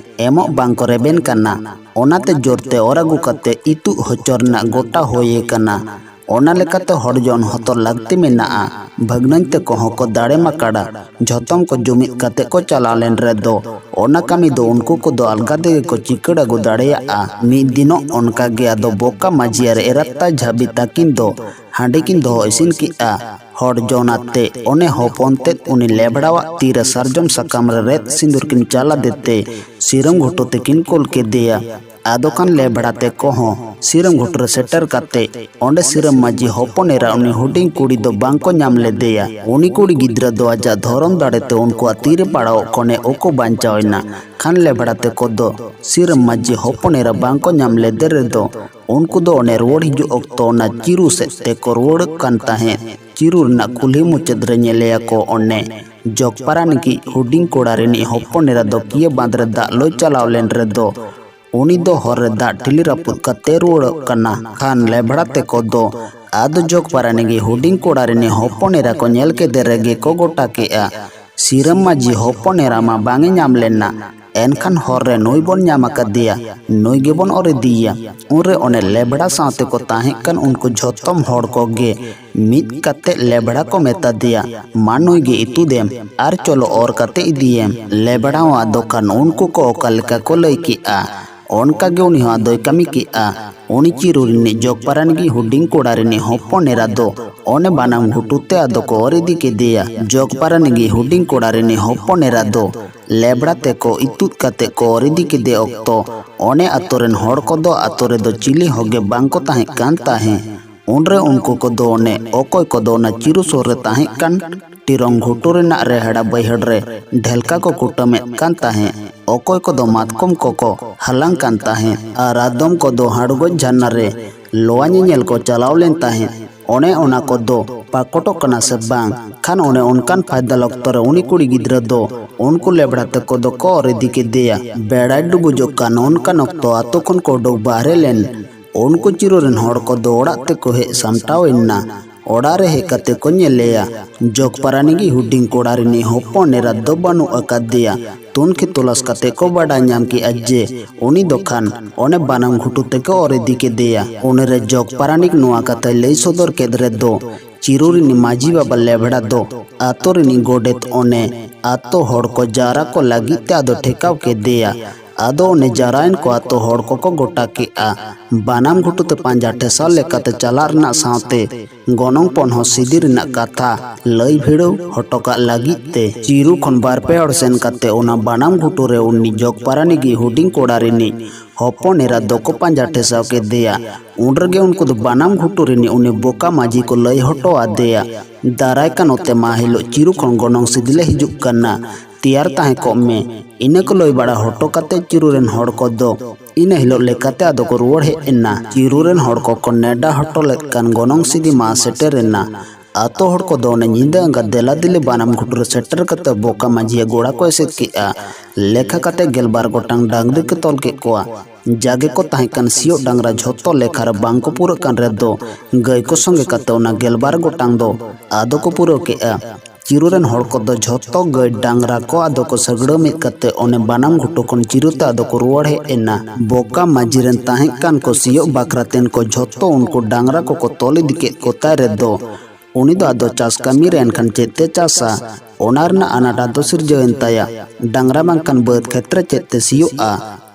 ᱮᱢᱚᱜ ᱵᱟᱝ ᱠᱚ ᱨᱮᱵᱮᱱ ᱠᱟᱱᱟ᱾ ᱚᱱᱟᱛᱮ ᱡᱳᱨ ᱛᱮ ᱚᱨ ᱟᱹᱜᱩ ᱠᱟᱛᱮ ᱤᱛᱩᱜ ᱦᱚᱪᱚ ᱨᱮᱱᱟᱜ ᱜᱚᱴᱟ ᱦᱩᱭ ᱟᱠᱟᱱᱟ᱾ ᱚᱱᱟ ᱞᱮᱠᱟᱛᱮ ᱦᱚᱲ ᱡᱚᱱ ᱦᱚᱛᱚᱨ ᱞᱟᱹᱠᱛᱤ ᱢᱮᱱᱟᱜᱼᱟ᱾ ᱵᱷᱟᱹᱜᱽᱱᱟᱹᱧ ᱛᱮᱠᱚ ᱦᱚᱸᱠᱚ ᱫᱟᱲᱮ ᱢᱟᱠᱟᱲᱟ᱾ ᱡᱷᱚᱛᱚᱢ ᱠᱚ ᱡᱩᱢᱤᱫ ᱠᱟᱛᱮ ᱠᱚ ᱪᱟᱞᱟᱣ ᱞᱮᱱ ᱨᱮᱫᱚ ᱚᱱᱟ ᱠᱟᱹᱢᱤ ᱫᱚ ᱩᱱᱠᱩ ᱠᱚᱫᱚ ᱟᱞᱜᱟ ᱛᱮᱜᱮ ᱠᱚ ᱪᱤᱠᱟᱹᱲ ᱟᱹᱜᱩ ᱫᱟᱲᱮᱭᱟᱜᱼᱟ᱾ ᱢᱤᱫ ᱫᱤᱱᱚᱜ ᱚᱱᱠᱟ ᱜᱮ ᱟᱫᱚ ᱵᱚᱠᱟ ᱢᱟᱹᱡᱷᱤ ᱟᱨ ᱮᱨᱟᱛ ᱛᱟᱭ ᱡᱷᱟᱹᱵᱤ ᱛᱟᱹᱠᱤᱱ ᱫᱚ ᱦᱟᱺᱰᱤ ᱠᱤᱱ ᱫᱚᱦᱚ ᱤᱥᱤᱱ ᱠᱮᱫᱼᱟ᱾ ᱦᱚᱲ ᱡᱚᱱ ᱟᱛᱮ ᱚᱱᱮ ᱦᱚᱯᱚᱱ ᱛᱮᱫ ᱩᱱᱤ ᱞᱮᱵᱷᱲᱟᱣᱟᱜ ᱛᱤ ᱨᱮ ᱥᱟᱨᱡᱚᱢ ᱥᱟᱠᱟᱢ ᱨᱮ ᱨᱮᱫ ᱥᱤᱸᱫᱩᱨ ᱠᱤᱱ ᱪᱟᱞ ᱟᱫᱮ ᱛᱮ ᱥᱤᱨᱟᱹᱢ ᱜᱷᱩᱴᱩ ᱛᱮᱠᱤᱱ ᱠᱩᱞ ᱠᱮᱫᱮᱭᱟ᱾ ᱟᱫᱚ ᱠᱷᱟᱱ ᱞᱮᱵᱷᱲᱟ ᱛᱮᱠᱚ ᱦᱚᱸ ᱥᱤᱨᱟᱹᱢ ᱜᱷᱩᱴᱩ ᱨᱮ ᱥᱮᱴᱮᱨ ᱠᱟᱛᱮ ᱚᱸᱰᱮ ᱥᱤᱨᱟᱹᱢ ᱢᱟᱹᱡᱷᱤ ᱦᱚᱯᱚᱱ ᱮᱨᱟ ᱩᱱᱤ ᱦᱩᱰᱤᱧ ᱠᱩᱲᱤ ᱫᱚ ᱵᱟᱝ ᱠᱚ ᱧᱟᱢ ᱞᱮᱫᱮᱭᱟ᱾ ᱩᱱᱤ ᱠᱩᱲᱤ ᱜᱤᱫᱽᱨᱟᱹ ᱫᱚ ᱟᱡᱟᱜ ᱫᱷᱚᱨᱚᱢ ᱫᱟᱲᱮ ᱛᱮ ᱩᱱᱠᱩᱣᱟᱜ ᱛᱤ ᱨᱮ ᱯᱟᱲᱟᱣᱚᱜ ᱠᱷᱚᱱᱮ ᱩᱠᱩ ᱵᱟᱧᱪᱟᱣ ᱮᱱᱟ᱾ ᱠᱷᱟᱱ ᱞᱮᱵᱷᱲᱟ ᱛᱮᱠᱚ ᱫᱚ ᱥᱤᱨᱟᱹᱢ ᱢᱟᱹᱡᱷᱤ ᱦᱚᱯᱚᱱ ᱮᱨᱟ ᱵᱟᱝ ᱠᱚ ᱧᱟᱢ ᱞᱮᱫᱮ ᱨᱮᱫᱚ ᱩᱱᱠᱩ ᱫᱚ ᱚᱱᱮ ᱨᱩᱣᱟᱹᱲ ᱦᱤᱡᱩᱜ ᱚᱠᱛᱚ ᱚᱱᱟ ᱪᱤᱨᱩ ᱥᱮᱫ ᱛᱮᱠᱚ ᱨᱩᱣᱟᱹᱲᱚᱜ ᱠᱟᱱ ᱛᱟᱦᱮᱸᱫ᱾ ᱪᱤᱨᱩ ᱨᱮᱱᱟᱜ ᱠᱩᱞᱦᱤ ᱢᱩᱪᱟᱹᱫ ᱨᱮ ᱧᱮᱞᱮᱭᱟ ᱠᱚ ᱚᱱᱮ ᱡᱚᱜᱽ ᱯᱟᱨᱟᱱᱤᱠᱤᱡ ᱦᱩᱰᱤᱧ ᱠᱚᱲᱟ ᱨᱤᱱᱤᱡ ᱦᱚᱯᱚᱱ ᱮᱨᱟ ᱫᱚ ᱠᱤᱭᱟᱹ ᱵᱟᱸᱫᱽ ᱨᱮ ᱫᱟᱜ ᱞᱩᱭ ᱪᱟᱞᱟᱣ ᱞᱮᱱ ᱨᱮᱫᱚ ᱩᱱᱤ ᱫᱚ ᱦᱚᱨ ᱨᱮ ᱫᱟᱜ ᱴᱷᱤᱞᱤ ᱨᱟᱹᱯᱩᱫ ᱠᱟᱛᱮ ᱨᱩᱣᱟᱹᱲᱚᱜ ᱠᱟᱱᱟ᱾ ᱠᱷᱟᱱ ᱞᱮᱵᱷᱲᱟ ᱛᱮᱠᱚ ᱫᱚ ᱟᱫᱚ ᱡᱚᱜᱽ ᱯᱟᱨᱟᱱᱤᱠ ᱜᱮ ᱦᱩᱰᱤᱧ ᱠᱚᱲᱟ ᱨᱤᱱᱤᱡ ᱦᱚᱯᱚᱱ ᱮᱨᱟ ᱠᱚ ᱧᱮᱞ ᱠᱮᱫᱮ ᱨᱮᱜᱮ ᱠᱚ ᱜᱚᱴᱟ ᱠᱮᱜᱼᱟ, ᱥᱤᱨᱟᱹᱢ ᱢᱟᱹᱡᱷᱤ ᱦᱚᱯᱚᱱ ᱮᱨᱟ ᱢᱟ ᱵᱟᱝ ᱮ ᱧᱟᱢ ᱞᱮᱱᱟ, ᱮᱱᱠᱷᱟᱱ ᱦᱚᱨ ᱨᱮ ᱱᱩᱭ ᱵᱚᱱ ᱧᱟᱢ ᱟᱠᱟᱫᱮᱭᱟ, ᱱᱩᱭ ᱜᱮᱵᱚᱱ ᱚᱨ ᱤᱫᱤᱭᱮᱭᱟ᱾ ᱩᱱᱨᱮ ᱚᱱᱮ ᱞᱮᱵᱷᱲᱟ ᱥᱟᱶᱛᱮ ᱠᱚ ᱛᱟᱦᱮᱸ ᱠᱟᱱ ᱩᱱᱠᱩ ᱡᱷᱚᱛᱚᱢ ᱦᱚᱲ ᱠᱚᱜᱮ ᱢᱤᱫ ᱠᱟᱛᱮ ᱞᱮᱵᱷᱲᱟ ᱠᱚ ᱢᱮᱛᱟ ᱫᱮᱭᱟ, ᱢᱟ ᱱᱩᱭ ᱜᱮ ᱤᱛᱩᱫ ᱮᱢ ᱟᱨ ᱪᱚᱞᱚ ᱚᱨ ᱠᱟᱛᱮ ᱤᱫᱤᱭᱮᱢ᱾ ᱞᱮᱵᱷᱲᱟ ᱦᱚᱸ ᱟᱫᱚ ᱠᱷᱟᱱ ᱩᱱᱠᱩ ᱠᱚ ᱚᱠᱟ ᱞᱮᱠᱟ ᱠᱚ ᱞᱟᱹᱭ ᱠᱮᱜᱼᱟ, ᱚᱱᱠᱟ ᱜᱮ ᱩᱱᱤ ᱦᱚᱸ ᱟᱫᱚᱭ ᱠᱟᱹᱢᱤ ᱠᱮᱜᱼᱟ᱾ ᱩᱱᱤ ᱪᱤᱨᱩ ᱨᱤᱱᱤᱡ ᱡᱚᱜᱽ ᱯᱟᱨᱟᱱᱤᱠ ᱜᱮ ᱦᱩᱰᱤᱧ ᱠᱚᱲᱟ ᱨᱤᱱᱤᱡ ᱦᱚᱯᱚᱱ ᱮᱨᱟ ᱫᱚ ᱚᱱᱮ ᱵᱟᱱᱟᱢ ᱜᱷᱩᱴᱩ ᱛᱮ ᱟᱫᱚ ᱠᱚ ᱚᱨ ᱤᱫᱤ ᱠᱮᱫᱮᱭᱟ᱾ ᱡᱚᱜᱽ ᱯᱟᱨᱟᱱᱤᱠ ᱜᱮ ᱦᱩᱰᱤᱧ ᱠᱚᱲᱟ ᱨᱤᱱᱤᱡ ᱦᱚᱯᱚᱱ ᱮᱨᱟ ᱫᱚ ᱞᱮᱵᱲᱟ ᱛᱮᱠᱚ ᱤᱛᱩᱫ ᱠᱟᱛᱮ ᱠᱚ ᱚᱨ ᱤᱫᱤ ᱠᱮᱫᱮ ᱚᱠᱛᱚ, ᱚᱱᱮ ᱟᱛᱳ ᱨᱮᱱ ᱦᱚᱲ ᱠᱚᱫᱚ ᱟᱛᱳ ᱨᱮᱫᱚ ᱪᱤᱞᱤ ᱦᱚᱸ ᱜᱮ ᱵᱟᱝ ᱠᱚ ᱛᱟᱦᱮᱸ ᱠᱟᱱ ᱛᱟᱦᱮᱸ᱾ ᱩᱱᱨᱮ ᱩᱱᱠᱩ ᱠᱚᱫᱚ ᱚᱱᱮ ᱚᱠᱚᱭ ᱠᱚᱫᱚ ᱚᱱᱟ ᱪᱤᱨᱩ ᱥᱩᱨ ᱨᱮ ᱛᱟᱦᱮᱸ ᱠᱟᱱ ᱴᱤᱨᱚᱝ ᱜᱷᱩᱴᱩ ᱨᱮᱱᱟᱜ ᱨᱮᱦᱮᱲᱟ ᱵᱟᱹᱭᱦᱟᱹᱲ ᱨᱮ ᱰᱷᱮᱞᱠᱟ ᱠᱚ ᱠᱩᱴᱟᱹᱢᱮᱫ ᱠᱟᱱ ᱛᱟᱦᱮᱸ, ᱚᱠᱚᱭ ᱠᱚᱫᱚ ᱢᱟᱛᱠᱚᱢ ᱠᱚᱠᱚ ᱦᱟᱞᱟᱝ ᱠᱟᱱ ᱛᱟᱦᱮᱸ ᱟᱨ ᱟᱫᱚᱢ ᱠᱚᱫᱚ ᱦᱟᱲᱜᱚᱡ ᱡᱷᱟᱨᱱᱟ ᱨᱮ ᱞᱚᱣᱟ ᱧᱮᱧᱮᱞ ᱠᱚ ᱪᱟᱞᱟᱣ ᱞᱮᱱ ᱛᱟᱦᱮᱸ᱾ ᱚᱱᱮ ᱚᱱᱟ ᱠᱚᱫᱚ ᱯᱟᱠᱚᱴᱚᱜ ᱠᱟᱱᱟ ᱥᱮ ᱵᱟᱝ? ᱠᱷᱟᱱ ᱚᱱᱮ ᱚᱱᱠᱟᱱ ᱯᱷᱟᱭᱫᱟ ᱚᱠᱛᱚ ᱨᱮ ᱩᱱᱤ ᱠᱩᱲᱤ ᱜᱤᱫᱽᱨᱟᱹ ᱫᱚ ᱩᱱᱠᱩ ᱞᱮᱵᱲᱟ ᱛᱮᱠᱚ ᱫᱚᱠᱚ ᱚᱨ ᱤᱫᱤ ᱠᱮᱫᱮᱭᱟ᱾ ᱵᱮᱲᱟᱭ ᱰᱩᱵᱩᱡᱚᱜ ᱠᱟᱱ ᱚᱱᱠᱟᱱ ᱚᱠᱛᱚ ᱟᱛᱳ ᱠᱷᱚᱱ ᱠᱚ ᱩᱰᱩᱠ ᱵᱟᱦᱨᱮ ᱞᱮᱱ᱾ ᱩᱱᱠᱩ ᱪᱤᱨᱩ ᱨᱮᱱ ᱦᱚᱲ ᱠᱚᱫᱚ ᱚᱲᱟᱜ ᱛᱮᱠᱚ ᱦᱮᱡ ᱥᱟᱢᱴᱟᱣ ᱮᱱᱟ᱾ ᱚᱲᱟᱜ ᱨᱮ ᱦᱮᱡ ᱠᱟᱛᱮ ᱠᱚ ᱧᱮᱞᱮᱭᱟ, ᱡᱚᱜᱽ ᱯᱟᱨᱟᱱᱤᱠ ᱜᱮ ᱦᱩᱰᱤᱧ ᱠᱚᱲᱟ ᱨᱤᱱᱤᱡ ᱦᱚᱯᱚᱱ ᱮᱨᱟ ᱫᱚ ᱵᱟᱹᱱᱩᱜ ᱟᱠᱟᱫᱮᱭᱟ᱾ ᱛᱩᱱᱠᱷᱤ ᱛᱚᱞᱟᱥ ᱠᱟᱛᱮ ᱠᱚ ᱵᱟᱰᱟᱭ ᱧᱟᱢ ᱠᱮᱜᱼᱟ ᱡᱮ ᱩᱱᱤ ᱫᱚ ᱠᱷᱟᱱ ᱚᱱᱮ ᱵᱟᱱᱟᱢ ᱜᱷᱩᱴᱩ ᱛᱮᱠᱚ ᱚᱨ ᱤᱫᱤ ᱠᱮᱫᱮᱭᱟ᱾ ᱩᱱᱨᱮ ᱡᱚᱜᱽ ᱯᱟᱨᱟᱱᱤᱠ ᱱᱚᱣᱟ ᱠᱟᱛᱷᱟᱭ ᱞᱟᱹᱭ ᱥᱚᱫᱚᱨ ᱠᱮᱫ ᱨᱮᱫᱚ ᱪᱤᱨᱩ ᱨᱤᱱᱤᱡ ᱢᱟᱹᱡᱷᱤ ᱵᱟᱵᱟ ᱞᱮᱵᱷᱲᱟ ᱫᱚ ᱟᱛᱳ ᱨᱤᱱᱤᱡ ᱜᱚᱰᱮᱛ ᱚᱱᱮ ᱟᱛᱳ ᱦᱚᱲ ᱠᱚ ᱡᱟᱣᱨᱟ ᱠᱚ ᱞᱟᱹᱜᱤᱫ ᱛᱮ ᱟᱫᱚ ᱴᱷᱮᱠᱟᱣ ᱠᱮᱫᱮᱭᱟ᱾ ᱟᱫᱚ ᱚᱱᱮ ᱡᱟᱣᱨᱟᱭᱮᱱ ᱠᱚ ᱟᱛᱳ ᱦᱚᱲ ᱠᱚᱠᱚ ᱜᱚᱴᱟ ᱠᱮᱜᱼᱟ᱾ ᱵᱟᱱᱟᱢ ᱜᱷᱩᱴᱩ ᱛᱮ ᱯᱟᱸᱡᱟ ᱴᱷᱮᱥᱟᱣ ᱞᱮᱠᱟᱛᱮ ᱪᱟᱞᱟᱜ ᱨᱮᱱᱟᱜ ᱥᱟᱶᱛᱮ ᱜᱚᱱᱚᱝ ᱯᱚᱱ ᱦᱚᱸ ᱥᱤᱫᱤ ᱨᱮᱱᱟᱜ ᱠᱟᱛᱷᱟ ᱞᱟᱹᱭ ᱵᱷᱤᱲᱟᱹᱣ ᱦᱚᱴᱚ ᱠᱟᱜ ᱞᱟᱹᱜᱤᱫ ᱛᱮ ᱪᱤᱨᱩ ᱠᱷᱚᱱ ᱵᱟᱨ ᱯᱮ ᱦᱚᱲ ᱥᱮᱱ ᱠᱟᱛᱮ ᱚᱱᱟ ᱵᱟᱱᱟᱢ ᱜᱷᱩᱴᱩ ᱨᱮ ᱩᱱᱤ ᱡᱚᱜᱽ ᱯᱟᱨᱟᱱᱤᱠ ᱜᱮ ᱦᱩᱰᱤᱧ ᱠᱚᱲᱟ ᱨᱤᱱᱤᱡ ᱦᱚᱯᱚᱱ ᱮᱨᱟ ᱫᱚᱠᱚ ᱯᱟᱸᱡᱟ ᱴᱷᱮᱥᱟᱣ ᱠᱮᱫᱮᱭᱟ᱾ ᱩᱱ ᱨᱮᱜᱮ ᱩᱱᱠᱩ ᱫᱚ ᱵᱟᱱᱟᱢ ᱜᱷᱩᱴᱩ ᱨᱤᱱᱤᱡ ᱩᱱᱤ ᱵᱚᱠᱟ ᱢᱟᱹᱡᱷᱤ ᱠᱚ ᱞᱟᱹᱭ ᱦᱚᱴᱚ ᱟᱫᱮᱭᱟ, ᱫᱟᱨᱟᱭ ᱠᱟᱱ ᱚᱛᱮ ᱢᱟᱦᱟ ᱦᱤᱞᱳᱜ ᱪᱤᱨᱩ ᱠᱷᱚᱱ ᱜᱚᱱᱚᱝ ᱥᱤᱫᱤ ᱞᱮ ᱦᱤᱡᱩᱜ ᱠᱟᱱᱟ, ᱛᱮᱭᱟᱨ ᱛᱟᱦᱮᱸ ᱠᱚᱜ ᱢᱮ᱾ ᱤᱱᱟᱹ ᱠᱚ ᱞᱟᱹᱭ ᱵᱟᱲᱟ ᱦᱚᱴᱚ ᱠᱟᱛᱮ ᱪᱤᱨᱩ ᱨᱮᱱ ᱦᱚᱲ ᱠᱚᱫᱚ ᱤᱱᱟᱹ ᱦᱤᱞᱳᱜ ᱞᱮᱠᱟᱛᱮ ᱟᱫᱚ ᱠᱚ ᱨᱩᱣᱟᱹᱲ ᱦᱮᱡ ᱮᱱᱟ᱾ ᱪᱤᱨᱩ ᱨᱮᱱ ᱦᱚᱲ ᱠᱚᱠᱚ ᱱᱮᱰᱟ ᱦᱚᱴᱚ ᱞᱮᱫ ᱠᱟᱱ ᱜᱚᱱᱚᱝ ᱥᱤᱫᱤ ᱢᱟ ᱥᱮᱴᱮᱨ ᱮᱱᱟ᱾ ᱟᱛᱳ ᱦᱚᱲ ᱠᱚᱫᱚ ᱚᱱᱮ ᱧᱤᱫᱟᱹ ᱟᱸᱜᱟ ᱫᱮᱞᱟ ᱫᱮᱞᱤ ᱵᱟᱱᱟᱢ ᱜᱷᱩᱴᱩ ᱨᱮ ᱥᱮᱴᱮᱨ ᱠᱟᱛᱮ ᱵᱚᱠᱟ ᱢᱟᱹᱡᱷᱤᱭᱟᱜ ᱜᱚᱲᱟ ᱠᱚ ᱮᱥᱮᱫ ᱠᱮᱜᱼᱟ᱾ ᱞᱮᱠᱷᱟ ᱠᱟᱛᱮ ᱜᱮᱞᱵᱟᱨ ᱜᱚᱴᱟᱝ ᱰᱟᱝᱨᱤ ᱠᱚ ᱛᱚᱞ ᱠᱮᱫ ᱠᱚᱣᱟ᱾ ᱡᱟᱜᱮ ᱠᱚ ᱛᱟᱦᱮᱸ ᱠᱟᱱ ᱥᱤᱭᱳᱜ ᱰᱟᱝᱨᱟ ᱡᱷᱚᱛᱚ ᱞᱮᱠᱷᱟ ᱨᱮ ᱵᱟᱝ ᱠᱚ ᱯᱩᱨᱟᱹᱜ ᱠᱟᱱ ᱨᱮᱫᱚ, ᱜᱟᱹᱭ ᱠᱚ ᱥᱚᱸᱜᱮ ᱠᱟᱛᱮ ᱚᱱᱟ ᱜᱮᱞᱵᱟᱨ ᱜᱚᱴᱟᱝ ᱫᱚ ᱟᱫᱚ ᱠᱚ ᱯᱩᱨᱟᱹᱣ ᱠᱮᱜᱼᱟ᱾ ᱪᱤᱨᱩ ᱨᱮᱱ ᱦᱚᱲ ᱠᱚᱫᱚ ᱡᱷᱚᱛᱚ ᱜᱟᱹᱭ ᱰᱟᱝᱨᱟ ᱠᱚ ᱟᱫᱚ ᱠᱚ ᱥᱟᱹᱜᱲᱟᱹ ᱢᱤᱫ ᱠᱟᱛᱮ ᱚᱱᱮ ᱵᱟᱱᱟᱢ ᱜᱷᱩᱴᱩ ᱠᱷᱚᱱ ᱪᱤᱨᱩ ᱛᱮ ᱟᱫᱚ ᱠᱚ ᱨᱩᱣᱟᱹᱲ ᱦᱮᱡ ᱮᱱᱟ᱾ ᱵᱚᱠᱟ ᱢᱟᱹᱡᱷᱤ ᱨᱮᱱ ᱛᱟᱦᱮᱸ ᱠᱟᱱ ᱠᱚ ᱥᱤᱭᱳᱜ ᱵᱟᱠᱷᱨᱟ ᱛᱮᱱ ᱠᱚ ᱡᱷᱚᱛᱚ ᱩᱱᱠᱩ ᱰᱟᱝᱨᱟ ᱠᱚᱠᱚ ᱛᱚᱞ ᱤᱫᱤ ᱠᱮᱫ ᱠᱚ ᱛᱟᱭ ᱨᱮᱫᱚ, ᱩᱱᱤ ᱫᱚ ᱟᱫᱚ ᱪᱟᱥ ᱠᱟᱹᱢᱤ ᱨᱮ ᱮᱱᱠᱷᱟᱱ ᱪᱮᱫ ᱛᱮ ᱪᱟᱥᱟ? ᱚᱱᱟ ᱨᱮᱱᱟᱜ ᱟᱱᱟᱴ ᱟᱫᱚ ᱥᱤᱨᱡᱟᱹᱣ ᱮᱱ ᱛᱟᱭᱟ᱾ ᱰᱟᱝᱨᱟ ᱵᱟᱝᱠᱷᱟᱱ ᱵᱟᱹᱫᱽ ᱠᱷᱮᱛ ᱨᱮ ᱪᱮᱫ ᱛᱮ ᱥᱤᱭᱳᱜᱼᱟ?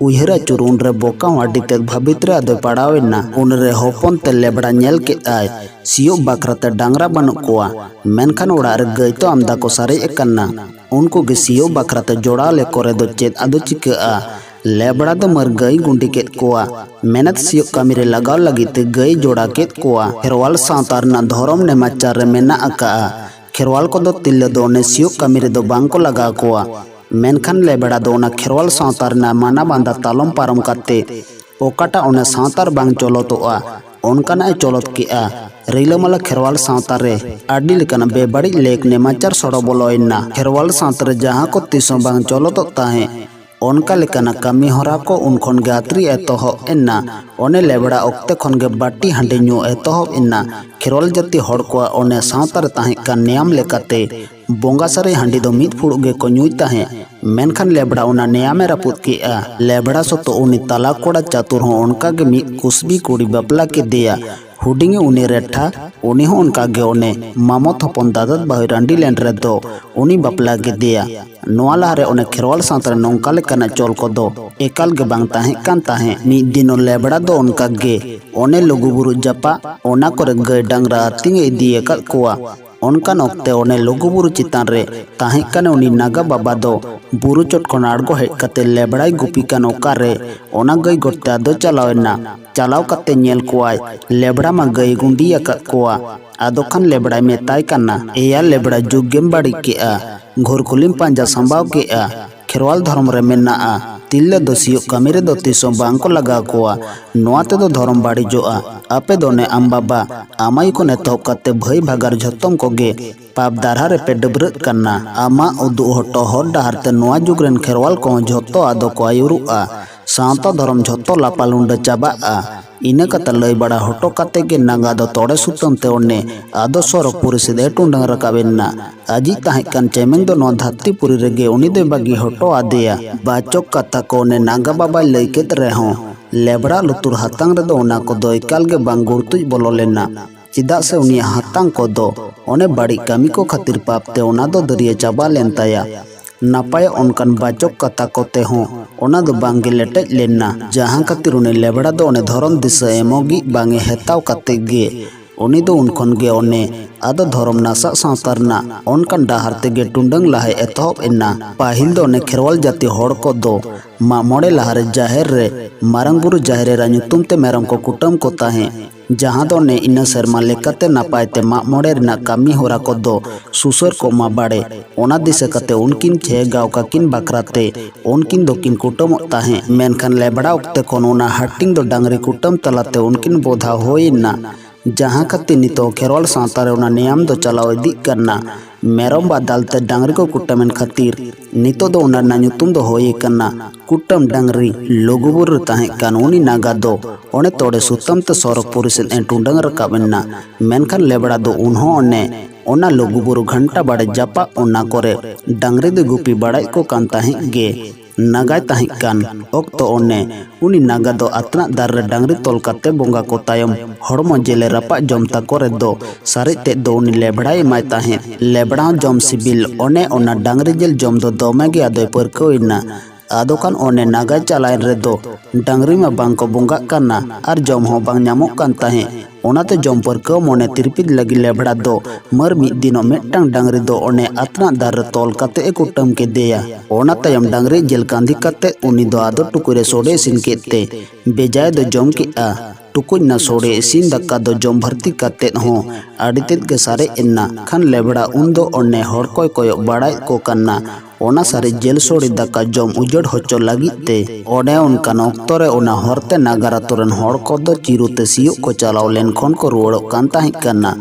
ᱩᱭᱦᱟᱹᱨ ᱟᱹᱪᱩᱨ ᱩᱱᱨᱮ ᱵᱚᱠᱟ ᱦᱚᱸ ᱟᱹᱰᱤ ᱛᱮᱫ ᱵᱷᱟᱹᱵᱤᱛ ᱨᱮ ᱟᱫᱚᱭ ᱯᱟᱲᱟᱣ ᱮᱱᱟ᱾ ᱩᱱᱨᱮ ᱦᱚᱯᱚᱱ ᱛᱮ ᱞᱮᱵᱲᱟ ᱧᱮᱞ ᱠᱮᱫ ᱟᱭ ᱥᱤᱭᱳᱜ ᱵᱟᱠᱷᱨᱟ ᱛᱮ ᱰᱟᱝᱨᱟ ᱵᱟᱹᱱᱩᱜ ᱠᱚᱣᱟ, ᱢᱮᱱᱠᱷᱟᱱ ᱚᱲᱟᱜ ᱨᱮ ᱜᱟᱹᱭ ᱛᱚ ᱟᱢᱫᱟ ᱠᱚ ᱥᱟᱨᱮᱡ ᱟᱠᱟᱱᱟ᱾ ᱩᱱᱠᱩ ᱜᱮ ᱥᱤᱭᱳᱜ ᱵᱟᱠᱷᱨᱟ ᱛᱮ ᱡᱚᱲᱟᱣ ᱞᱮᱠᱚ ᱨᱮᱫᱚ ᱪᱮᱫ ᱟᱫᱚ ᱪᱤᱠᱟᱹᱜᱼᱟ? ᱞᱮᱵᱲᱟ ᱫᱚ ᱢᱟᱹᱨ ᱜᱟᱹᱭ ᱜᱩᱸᱰᱤ ᱠᱮᱫ ᱠᱚᱣᱟ᱾ ᱢᱮᱱᱮᱛ ᱥᱤᱭᱳᱜ ᱠᱟᱹᱢᱤ ᱨᱮ ᱞᱟᱜᱟᱣ ᱞᱟᱹᱜᱤᱫ ᱛᱮ ᱜᱟᱹᱭ ᱡᱚᱲᱟ ᱠᱮᱫ ᱠᱚᱣᱟ᱾ ᱠᱷᱮᱨᱣᱟᱞ ᱥᱟᱶᱛᱟ ᱨᱮᱱᱟᱜ ᱫᱷᱚᱨᱚᱢ ᱱᱮᱢᱟᱪᱟᱨ ᱨᱮ ᱢᱮᱱᱟᱜ ᱟᱠᱟᱜᱼᱟ, ᱠᱷᱮᱨᱣᱟᱞ ᱠᱚᱫᱚ ᱛᱤᱨᱞᱟᱹ ᱫᱚ ᱚᱱᱮ ᱥᱤᱭᱳᱜ ᱠᱟᱹᱢᱤ ᱨᱮᱫᱚ ᱵᱟᱝ ᱠᱚ ᱞᱟᱜᱟᱣ ᱠᱚᱣᱟ᱾ ᱢᱮᱱᱠᱷᱟᱱ ᱞᱮᱵᱲᱟ ᱫᱚ ᱚᱱᱟ ᱠᱷᱮᱨᱣᱟᱞ ᱥᱟᱶᱛᱟ ᱨᱮᱱᱟᱜ ᱢᱟᱱᱟ ᱵᱟᱸᱫᱟ ᱛᱟᱞᱚᱢ ᱯᱟᱨᱚᱢ ᱠᱟᱛᱮ ᱚᱠᱟᱴᱟᱜ ᱚᱱᱟ ᱥᱟᱶᱛᱟ ᱨᱮ ᱵᱟᱝ ᱪᱚᱞᱚᱛᱚᱜᱼᱟ, ᱚᱱᱠᱟᱱᱟᱜ ᱮ ᱪᱚᱞᱚᱛ ᱠᱮᱜᱼᱟ᱾ ᱨᱤᱞᱟᱹᱢᱟᱞᱟ ᱠᱷᱮᱨᱣᱟᱞ ᱥᱟᱶᱛᱟ ᱨᱮ ᱟᱹᱰᱤ ᱞᱮᱠᱟᱱ ᱵᱮᱵᱟᱹᱲᱤᱡ ᱞᱮᱠ ᱱᱮᱢᱟᱪᱟᱨ ᱥᱚᱲᱚ ᱵᱚᱞᱚᱭᱮᱱᱟ᱾ ᱠᱷᱮᱨᱣᱟᱞ ᱥᱟᱶᱛᱟ ᱨᱮ ᱡᱟᱦᱟᱸ ᱠᱚ ᱛᱤᱥ ᱦᱚᱸ ᱵᱟᱝ ᱪᱚᱞᱚᱛᱚᱜ ᱛᱟᱦᱮᱸᱫ, ᱚᱱᱠᱟ ᱞᱮᱠᱟᱱᱟᱜ ᱠᱟᱹᱢᱤ ᱦᱚᱨᱟ ᱠᱚ ᱩᱱ ᱠᱷᱚᱱ ᱜᱮ ᱟᱛᱨᱤ ᱮᱛᱚᱦᱚᱵ ᱮᱱᱟ᱾ ᱚᱱᱮ ᱞᱮᱵᱲᱟ ᱚᱠᱛᱮ ᱠᱷᱚᱱ ᱜᱮ ᱵᱟᱹᱴᱤ ᱦᱟᱺᱰᱤ ᱧᱩ ᱮᱛᱚᱦᱚᱵ ᱮᱱᱟ᱾ ᱠᱷᱮᱨᱣᱟᱞ ᱡᱟᱹᱛᱤ ᱦᱚᱲ ᱠᱚᱣᱟᱜ ᱚᱱᱮ ᱥᱟᱶᱛᱟ ᱨᱮ ᱛᱟᱦᱮᱸ ᱠᱟᱱ ᱱᱮᱭᱟᱢ ᱞᱮᱠᱟᱛᱮ ᱵᱚᱸᱜᱟ ᱥᱟᱨᱮᱡ ᱦᱟᱺᱰᱤ ᱫᱚ ᱢᱤᱫ ᱯᱷᱩᱲᱩᱜ ᱜᱮᱠᱚ ᱧᱩᱭ ᱛᱟᱦᱮᱸᱫ᱾ ᱢᱮᱱᱠᱷᱟᱱ ᱞᱮᱵᱲᱟ ᱚᱱᱟ ᱱᱮᱭᱟᱢᱮ ᱨᱟᱹᱯᱩᱫ ᱠᱮᱜᱼᱟ᱾ ᱞᱮᱵᱲᱟ ᱥᱚᱛᱚ ᱩᱱᱤ ᱛᱟᱞᱟ ᱠᱚᱲᱟ ᱪᱟᱛᱩᱨ ᱦᱚᱸ ᱚᱱᱠᱟ ᱜᱮ ᱢᱤᱫ ᱠᱩᱥᱵᱤ ᱠᱩᱲᱤ ᱵᱟᱯᱞᱟ ᱠᱮᱫᱮᱭᱟ᱾ ᱦᱩᱰᱤᱧ ᱩᱱᱤ ᱨᱮᱴᱷᱟ, ᱩᱱᱤ ᱦᱚᱸ ᱚᱱᱠᱟ ᱜᱮ ᱚᱱᱮ ᱢᱟᱢᱚᱛ ᱦᱚᱯᱚᱱ ᱫᱟᱫᱟᱫ ᱵᱟᱹᱦᱩᱭ ᱨᱟᱺᱰᱤ ᱞᱮᱱ ᱨᱮᱫᱚ ᱩᱱᱤ ᱵᱟᱯᱞᱟ ᱠᱮᱫᱮᱭᱟ᱾ ᱱᱚᱣᱟ ᱞᱟᱦᱟᱨᱮ ᱚᱱᱮ ᱠᱷᱮᱨᱣᱟᱞ ᱥᱟᱶᱛᱟ ᱨᱮ ᱱᱚᱝᱠᱟ ᱞᱮᱠᱟᱱᱟᱜ ᱪᱚᱞ ᱠᱚᱫᱚ ᱮᱠᱟᱞ ᱜᱮ ᱵᱟᱝ ᱛᱟᱦᱮᱸ ᱠᱟᱱ ᱛᱟᱦᱮᱸᱫ᱾ ᱢᱤᱫ ᱫᱤᱱ ᱞᱮᱵᱲᱟ ᱫᱚ ᱚᱱᱠᱟ ᱜᱮ ᱚᱱᱮ ᱞᱩᱜᱩᱵᱩᱨᱩ ᱡᱟᱯᱟᱜ ᱚᱱᱟ ᱠᱚᱨᱮ ᱜᱟᱹᱭ ᱰᱟᱝᱨᱟ ᱟᱹᱛᱤᱧ ᱮ ᱤᱫᱤ ᱟᱠᱟᱫ ᱠᱚᱣᱟ᱾ ᱚᱱᱠᱟᱱ ᱚᱠᱛᱮ ᱚᱱᱮ ᱞᱩᱜᱩᱵᱩᱨᱩ ᱪᱮᱛᱟᱱ ᱨᱮ ᱛᱟᱦᱮᱸ ᱠᱟᱱ ᱩᱱᱤ ᱱᱟᱜᱟ ᱵᱟᱵᱟ ᱫᱚ ᱵᱩᱨᱩ ᱪᱚᱴ ᱠᱷᱚᱱ ᱟᱬᱜᱚ ᱦᱮᱡ ᱠᱟᱛᱮ ᱞᱮᱵᱲᱟᱭ ᱜᱩᱯᱤ ᱠᱟᱱ ᱚᱠᱟᱨᱮ ᱚᱱᱟ ᱜᱟᱹᱭ ᱜᱚᱴ ᱛᱮ ᱟᱫᱚ ᱪᱟᱞᱟᱣ ᱮᱱᱟ᱾ ᱪᱟᱞᱟᱣ ᱠᱟᱛᱮ ᱧᱮᱞ ᱠᱚᱣᱟᱭ ᱞᱮᱵᱲᱟ ᱢᱟ ᱜᱟᱹᱭ ᱜᱩᱸᱰᱤ ᱟᱠᱟᱫ ᱠᱚᱣᱟ᱾ ᱟᱫᱚ ᱠᱷᱟᱱ ᱞᱮᱵᱲᱟᱭ ᱢᱮᱛᱟᱭ ᱠᱟᱱᱟ, "ᱮᱭᱟ ᱞᱮᱵᱲᱟ, ᱡᱩᱜᱽ ᱜᱮᱢ ᱵᱟᱹᱲᱤᱡ ᱠᱮᱜᱼᱟ, ᱜᱷᱳᱨ ᱠᱩᱞᱤᱢ ᱯᱟᱸᱡᱟ ᱥᱟᱢᱵᱟᱣ ᱠᱮᱜᱼᱟ, ᱠᱷᱮᱨᱣᱟᱞ ᱫᱷᱚᱨᱚᱢ ᱨᱮ ᱢᱮᱱᱟᱜᱼᱟ, ᱛᱤᱨᱞᱟᱹ ᱫᱚ ᱥᱤᱭᱳᱜ ᱠᱟᱹᱢᱤ ᱨᱮᱫᱚ ᱛᱤᱥ ᱦᱚᱸ ᱵᱟᱝ ᱠᱚ ᱞᱟᱜᱟᱣ ᱠᱚᱣᱟ᱾ ᱱᱚᱣᱟ ᱛᱮᱫᱚ ᱫᱷᱚᱨᱚᱢ ᱵᱟᱹᱲᱤᱡᱚᱜᱼᱟ᱾ ᱟᱯᱮ ᱫᱚ ᱱᱮ ᱟᱢ ᱵᱟᱵᱟ, ᱟᱢᱟᱭᱩ ᱠᱷᱚᱱ ᱮᱛᱚᱦᱚᱵ ᱠᱟᱛᱮ ᱵᱷᱟᱹᱭ ᱵᱷᱟᱜᱟᱨ ᱡᱷᱚᱛᱚᱢ ᱠᱚᱜᱮ ᱯᱟᱯ ᱫᱟᱨᱦᱟ ᱨᱮᱯᱮ ᱰᱟᱹᱵᱽᱨᱟᱹᱜ ᱠᱟᱱᱟ᱾ ᱟᱢᱟᱜ ᱩᱫᱩᱜ ᱦᱚᱴᱚ ᱦᱚᱨ ᱰᱟᱦᱟᱨ ᱛᱮ ᱱᱚᱣᱟ ᱡᱩᱜᱽ ᱨᱮᱱ ᱠᱷᱮᱨᱣᱟᱞ ᱠᱚᱦᱚᱸ ᱡᱷᱚᱛᱚ ᱟᱫᱚ ᱠᱚ ᱟᱹᱭᱩᱨᱚᱜᱼᱟ᱾ ᱥᱟᱶᱛᱟ ᱫᱷᱚᱨᱚᱢ ᱡᱷᱚᱛᱚ ᱞᱟᱯᱟᱞᱩᱸᱰᱟᱹ ᱪᱟᱵᱟᱜᱼᱟ᱾ ᱤᱱᱟᱹ ᱠᱟᱛᱷᱟ ᱞᱟᱹᱭ ᱵᱟᱲᱟ ᱦᱚᱴᱚ ᱠᱟᱛᱮ ᱜᱮ ᱱᱟᱜᱟ ᱫᱚ ᱛᱚᱲᱮ ᱥᱩᱛᱟᱹᱢ ᱛᱮ ᱚᱱᱮ ᱟᱫᱚ ᱥᱚᱨᱚᱜᱽᱯᱩᱨᱤ ᱥᱮᱫ ᱮ ᱴᱩᱸᱰᱟᱹᱝ ᱨᱟᱠᱟᱵ ᱮᱱᱟ᱾ ᱟᱡᱤᱡ ᱛᱟᱦᱮᱸ ᱠᱟᱱ ᱪᱮᱢᱮᱧ ᱫᱚ ᱱᱚᱣᱟ ᱫᱷᱟᱹᱨᱛᱤᱯᱩᱨᱤ ᱨᱮᱜᱮ ᱩᱱᱤ ᱫᱚᱭ ᱵᱟᱹᱜᱤ ᱦᱚᱴᱚ ᱟᱫᱮᱭᱟ᱾ ᱵᱟᱪᱚᱠ ᱠᱟᱛᱷᱟ ᱠᱚ ᱚᱱᱮ ᱱᱟᱜᱟ ᱵᱟᱵᱟᱭ ᱞᱟᱹᱭ ᱠᱮᱫ ᱨᱮᱦᱚᱸ, ᱞᱮᱵᱲᱟ ᱞᱩᱛᱩᱨ ᱦᱟᱛᱟᱝ ᱨᱮᱫᱚ ᱚᱱᱟ ᱠᱚᱫᱚ ᱮᱠᱟᱞ ᱜᱮ ᱵᱟᱝ ᱜᱩᱲᱛᱩᱡ ᱵᱚᱞᱚ ᱞᱮᱱᱟ᱾ ᱪᱮᱫᱟᱜ ᱥᱮ ᱩᱱᱤᱭᱟᱜ ᱦᱟᱛᱟᱝ ᱠᱚᱫᱚ ᱚᱱᱮ ᱵᱟᱹᱲᱤᱡ ᱠᱟᱹᱢᱤ ᱠᱚ ᱠᱷᱟᱹᱛᱤᱨ ᱯᱟᱯ ᱛᱮ ᱚᱱᱟ ᱫᱚ ᱫᱟᱹᱨᱭᱟᱹ ᱪᱟᱵᱟ ᱞᱮᱱ ᱛᱟᱭᱟ᱾ ᱱᱟᱯᱟᱭᱚᱜ ᱚᱱᱠᱟᱱ ᱵᱟᱪᱚᱠ ᱠᱟᱛᱷᱟ ᱠᱚᱛᱮ ᱦᱚᱸ ᱚᱱᱟ ᱫᱚ ᱵᱟᱝ ᱜᱮ ᱞᱮᱴᱮᱡ ᱞᱮᱱᱟ, ᱡᱟᱦᱟᱸ ᱠᱷᱟᱹᱛᱤᱨ ᱩᱱᱤ ᱞᱮᱵᱲᱟ ᱫᱚ ᱚᱱᱮ ᱫᱷᱚᱨᱚᱢ ᱫᱤᱥᱟᱹ ᱮᱢᱚᱜᱤᱡ ᱵᱟᱝ ᱮ ᱦᱟᱛᱟᱣ ᱠᱟᱛᱮ ᱜᱮ ᱩᱱᱤ ᱫᱚ ᱩᱱ ᱠᱷᱚᱱ ᱜᱮ ᱚᱱᱮ ᱟᱫᱚ ᱫᱷᱚᱨᱚᱢ ᱱᱟᱥᱟᱜ ᱥᱟᱶᱛᱟ ᱨᱮᱱᱟᱜ ᱚᱱᱠᱟᱱ ᱰᱟᱦᱟᱨ ᱛᱮᱜᱮ ᱴᱩᱸᱰᱟᱹᱝ ᱞᱟᱦᱟᱭ ᱮᱛᱚᱦᱚᱵ ᱮᱱᱟ᱾ ᱯᱟᱹᱦᱤᱞ ᱫᱚ ᱚᱱᱮ ᱠᱷᱮᱨᱣᱟᱞ ᱡᱟᱹᱛᱤ ᱦᱚᱲ ᱠᱚᱫᱚ ᱢᱟᱜ ᱢᱚᱬᱮ ᱞᱟᱦᱟᱨᱮ ᱡᱟᱦᱮᱨ ᱨᱮ ᱢᱟᱨᱟᱝ ᱵᱩᱨᱩ ᱡᱟᱦᱮᱨ ᱮᱨᱟ ᱧᱩᱛᱩᱢ ᱛᱮ ᱢᱮᱨᱚᱢ ᱠᱚ ᱠᱩᱴᱟᱹᱢ ᱠᱚ ᱛᱟᱦᱮᱸᱫ, ᱡᱟᱦᱟᱸ ᱫᱚ ᱚᱱᱮ ᱤᱱᱟᱹ ᱥᱮᱨᱢᱟ ᱞᱮᱠᱟᱛᱮ ᱱᱟᱯᱟᱭ ᱛᱮ ᱢᱟᱜ ᱢᱚᱬᱮ ᱨᱮᱱᱟᱜ ᱠᱟᱹᱢᱤ ᱦᱚᱨᱟ ᱠᱚᱫᱚ ᱥᱩᱥᱟᱹᱨ ᱠᱚᱜ ᱢᱟ ᱵᱟᱲᱮ᱾ ᱚᱱᱟ ᱫᱤᱥᱟᱹ ᱠᱟᱛᱮ ᱩᱱᱠᱤᱱ ᱪᱷᱮ ᱜᱟᱶ ᱠᱟᱹᱠᱤᱱ ᱵᱟᱠᱷᱨᱟ ᱛᱮ ᱩᱱᱠᱤᱱ ᱫᱚᱠᱤᱱ ᱠᱩᱴᱟᱹᱢᱚᱜ ᱛᱟᱦᱮᱸᱫ᱾ ᱢᱮᱱᱠᱷᱟᱱ ᱞᱮᱵᱲᱟ ᱚᱠᱛᱮ ᱠᱷᱚᱱ ᱚᱱᱟ ᱦᱟᱹᱴᱤᱧ ᱫᱚ ᱰᱟᱝᱨᱤ ᱠᱩᱴᱟᱹᱢ ᱛᱟᱞᱟᱛᱮ ᱩᱱᱠᱤᱱ ᱵᱚᱫᱷᱟᱣ ᱦᱩᱭ ᱮᱱᱟ, ᱡᱟᱦᱟᱸ ᱠᱷᱟᱹᱛᱤᱨ ᱱᱤᱛᱚᱜ ᱠᱷᱮᱨᱣᱟᱞ ᱥᱟᱶᱛᱟ ᱨᱮ ᱚᱱᱟ ᱱᱮᱭᱟᱢ ᱫᱚ ᱪᱟᱞᱟᱣ ᱤᱫᱤᱜ ᱠᱟᱱᱟ᱾ ᱢᱮᱨᱚᱢ ᱵᱟᱫᱟᱞ ᱛᱮ ᱰᱟᱝᱨᱤ ᱠᱚ ᱠᱩᱴᱟᱹᱢᱮᱱ ᱠᱷᱟᱹᱛᱤᱨ ᱱᱤᱛᱚᱜ ᱫᱚ ᱚᱱᱟ ᱨᱮᱱᱟᱜ ᱧᱩᱛᱩᱢ ᱫᱚ ᱦᱩᱭ ᱟᱠᱟᱱᱟ ᱠᱩᱴᱟᱹᱢ ᱰᱟᱝᱨᱤ᱾ ᱞᱩᱜᱩᱵᱩᱨᱩ ᱨᱮ ᱛᱟᱦᱮᱸ ᱠᱟᱱ ᱩᱱᱤ ᱱᱟᱜᱟ ᱫᱚ ᱚᱱᱮ ᱛᱚᱲᱮ ᱥᱩᱛᱟᱹᱢ ᱛᱮ ᱥᱚᱨᱚᱜᱽᱯᱩᱨᱤ ᱥᱮᱫ ᱮ ᱴᱩᱸᱰᱟᱹᱝ ᱨᱟᱠᱟᱵ ᱮᱱᱟ᱾ ᱢᱮᱱᱠᱷᱟᱱ ᱞᱮᱵᱲᱟ ᱫᱚ ᱩᱱᱦᱚᱸ ᱚᱱᱮ ᱚᱱᱟ ᱞᱩᱜᱩᱵᱩᱨᱩ ᱜᱷᱟᱱᱴᱟ ᱵᱟᱲᱮ ᱡᱟᱯᱟᱜ ᱚᱱᱟ ᱠᱚᱨᱮ ᱰᱟᱝᱨᱤ ᱫᱚ ᱜᱩᱯᱤ ᱵᱟᱲᱟᱭᱮᱫ ᱠᱚ ᱠᱟᱱ ᱛᱟᱦᱮᱸᱫ ᱜᱮ᱾ ᱱᱟᱜᱟᱭ ᱛᱟᱦᱮᱸ ᱠᱟᱱ ᱚᱠᱛᱚ ᱚᱱᱮ ᱩᱱᱤ ᱱᱟᱜᱟ ᱫᱚ ᱟᱛᱱᱟᱜ ᱫᱟᱨ ᱨᱮ ᱰᱟᱝᱨᱤ ᱛᱚᱞ ᱠᱟᱛᱮ ᱵᱚᱸᱜᱟ ᱠᱚ ᱛᱟᱭᱚᱢ ᱦᱚᱲᱢᱚ ᱡᱮᱞᱮ ᱨᱟᱯᱟᱜ ᱡᱚᱢ ᱛᱟᱠᱚ ᱨᱮᱫᱚ ᱥᱟᱨᱮᱡ ᱛᱮᱫ ᱫᱚ ᱩᱱᱤ ᱞᱮᱵᱲᱟᱭ ᱮᱢᱟᱭ ᱛᱟᱦᱮᱸᱫ᱾ ᱞᱮᱵᱲᱟ ᱦᱚᱸ ᱡᱚᱢ ᱥᱤᱵᱤᱞ ᱚᱱᱮ ᱚᱱᱟ ᱰᱟᱝᱨᱤ ᱡᱤᱞ ᱡᱚᱢ ᱫᱚ ᱫᱚᱢᱮ ᱜᱮ ᱟᱫᱚᱭ ᱯᱟᱹᱨᱠᱟᱹᱣ ᱮᱱᱟ᱾ ᱟᱫᱚ ᱠᱷᱟᱱ ᱚᱱᱮ ᱱᱟᱜᱟᱭ ᱪᱟᱞᱟᱣᱮᱱ ᱨᱮᱫᱚ ᱰᱟᱝᱨᱤ ᱢᱟ ᱵᱟᱝ ᱠᱚ ᱵᱚᱸᱜᱟᱜ ᱠᱟᱱᱟ ᱟᱨ ᱡᱚᱢ ᱦᱚᱸ ᱵᱟᱝ ᱧᱟᱢᱚᱜ ᱠᱟᱱ ᱛᱟᱦᱮᱸᱫ᱾ ᱚᱱᱟᱛᱮ ᱡᱚᱢ ᱯᱟᱹᱨᱠᱟᱹᱣ ᱢᱚᱱᱮ ᱛᱤᱨᱯᱤᱛ ᱞᱟᱹᱜᱤᱫ ᱞᱮᱵᱲᱟ ᱫᱚ ᱢᱟᱹᱨ ᱢᱤᱫ ᱫᱤᱱᱚᱜ ᱢᱤᱫᱴᱟᱝ ᱰᱟᱝᱨᱤ ᱫᱚ ᱚᱱᱮ ᱟᱛᱱᱟᱜ ᱫᱟᱨ ᱨᱮ ᱛᱚᱞ ᱠᱟᱛᱮ ᱮ ᱠᱩᱴᱟᱹᱢ ᱠᱮᱫᱮᱭᱟ᱾ ᱚᱱᱟ ᱛᱟᱭᱚᱢ ᱰᱟᱝᱨᱤ ᱡᱤᱞ ᱠᱟᱸᱫᱷᱤ ᱠᱟᱛᱮ ᱩᱱᱤ ᱫᱚ ᱟᱫᱚ ᱴᱩᱠᱩᱡ ᱨᱮ ᱥᱚᱲᱮ ᱤᱥᱤᱱ ᱠᱮᱫ ᱛᱮ ᱵᱮᱡᱟᱭ ᱫᱚ ᱡᱚᱢ ᱠᱮᱫᱼᱟ᱾ ᱴᱩᱠᱩᱡ ᱨᱮᱱᱟᱜ ᱥᱚᱲᱮ ᱤᱥᱤᱱ ᱫᱟᱠᱟ ᱫᱚ ᱡᱚᱢ ᱵᱷᱟᱨᱛᱤ ᱠᱟᱛᱮ ᱦᱚᱸ ᱟᱹᱰᱤ ᱛᱮᱫ ᱜᱮ ᱥᱟᱨᱮᱡ ᱮᱱᱟ᱾ ᱠᱷᱟᱱ ᱞᱮᱵᱲᱟ ᱩᱱ ᱫᱚ ᱚᱱᱮ ᱦᱚᱲ ᱠᱚᱭ ᱠᱚᱭᱚᱜ ᱵᱟᱲᱟᱭᱮᱫ ᱠᱚ ᱠᱟᱱᱟ᱾ ᱚᱱᱟ ᱥᱟᱨᱮᱡ ᱡᱤᱞ ᱥᱳᱲᱮ ᱫᱟᱠᱟ ᱡᱚᱢ ᱩᱡᱟᱹᱲ ᱦᱚᱪᱚ ᱞᱟᱹᱜᱤᱫ ᱛᱮ ᱚᱱᱮ ᱚᱱᱠᱟᱱ ᱚᱠᱛᱚ ᱨᱮ ᱚᱱᱟ ᱦᱚᱨᱛᱮ ᱱᱟᱜᱟᱨ ᱟᱛᱳ ᱨᱮᱱ ᱦᱚᱲ ᱠᱚᱫᱚ ᱪᱤᱨᱩ ᱛᱮ ᱥᱤᱭᱳᱜ ᱠᱚ ᱪᱟᱞᱟᱣ ᱞᱮᱱ ᱠᱷᱚᱱ ᱠᱚ ᱨᱩᱣᱟᱹᱲᱚᱜ ᱠᱟᱱ ᱛᱟᱦᱮᱸ ᱠᱟᱱᱟ᱾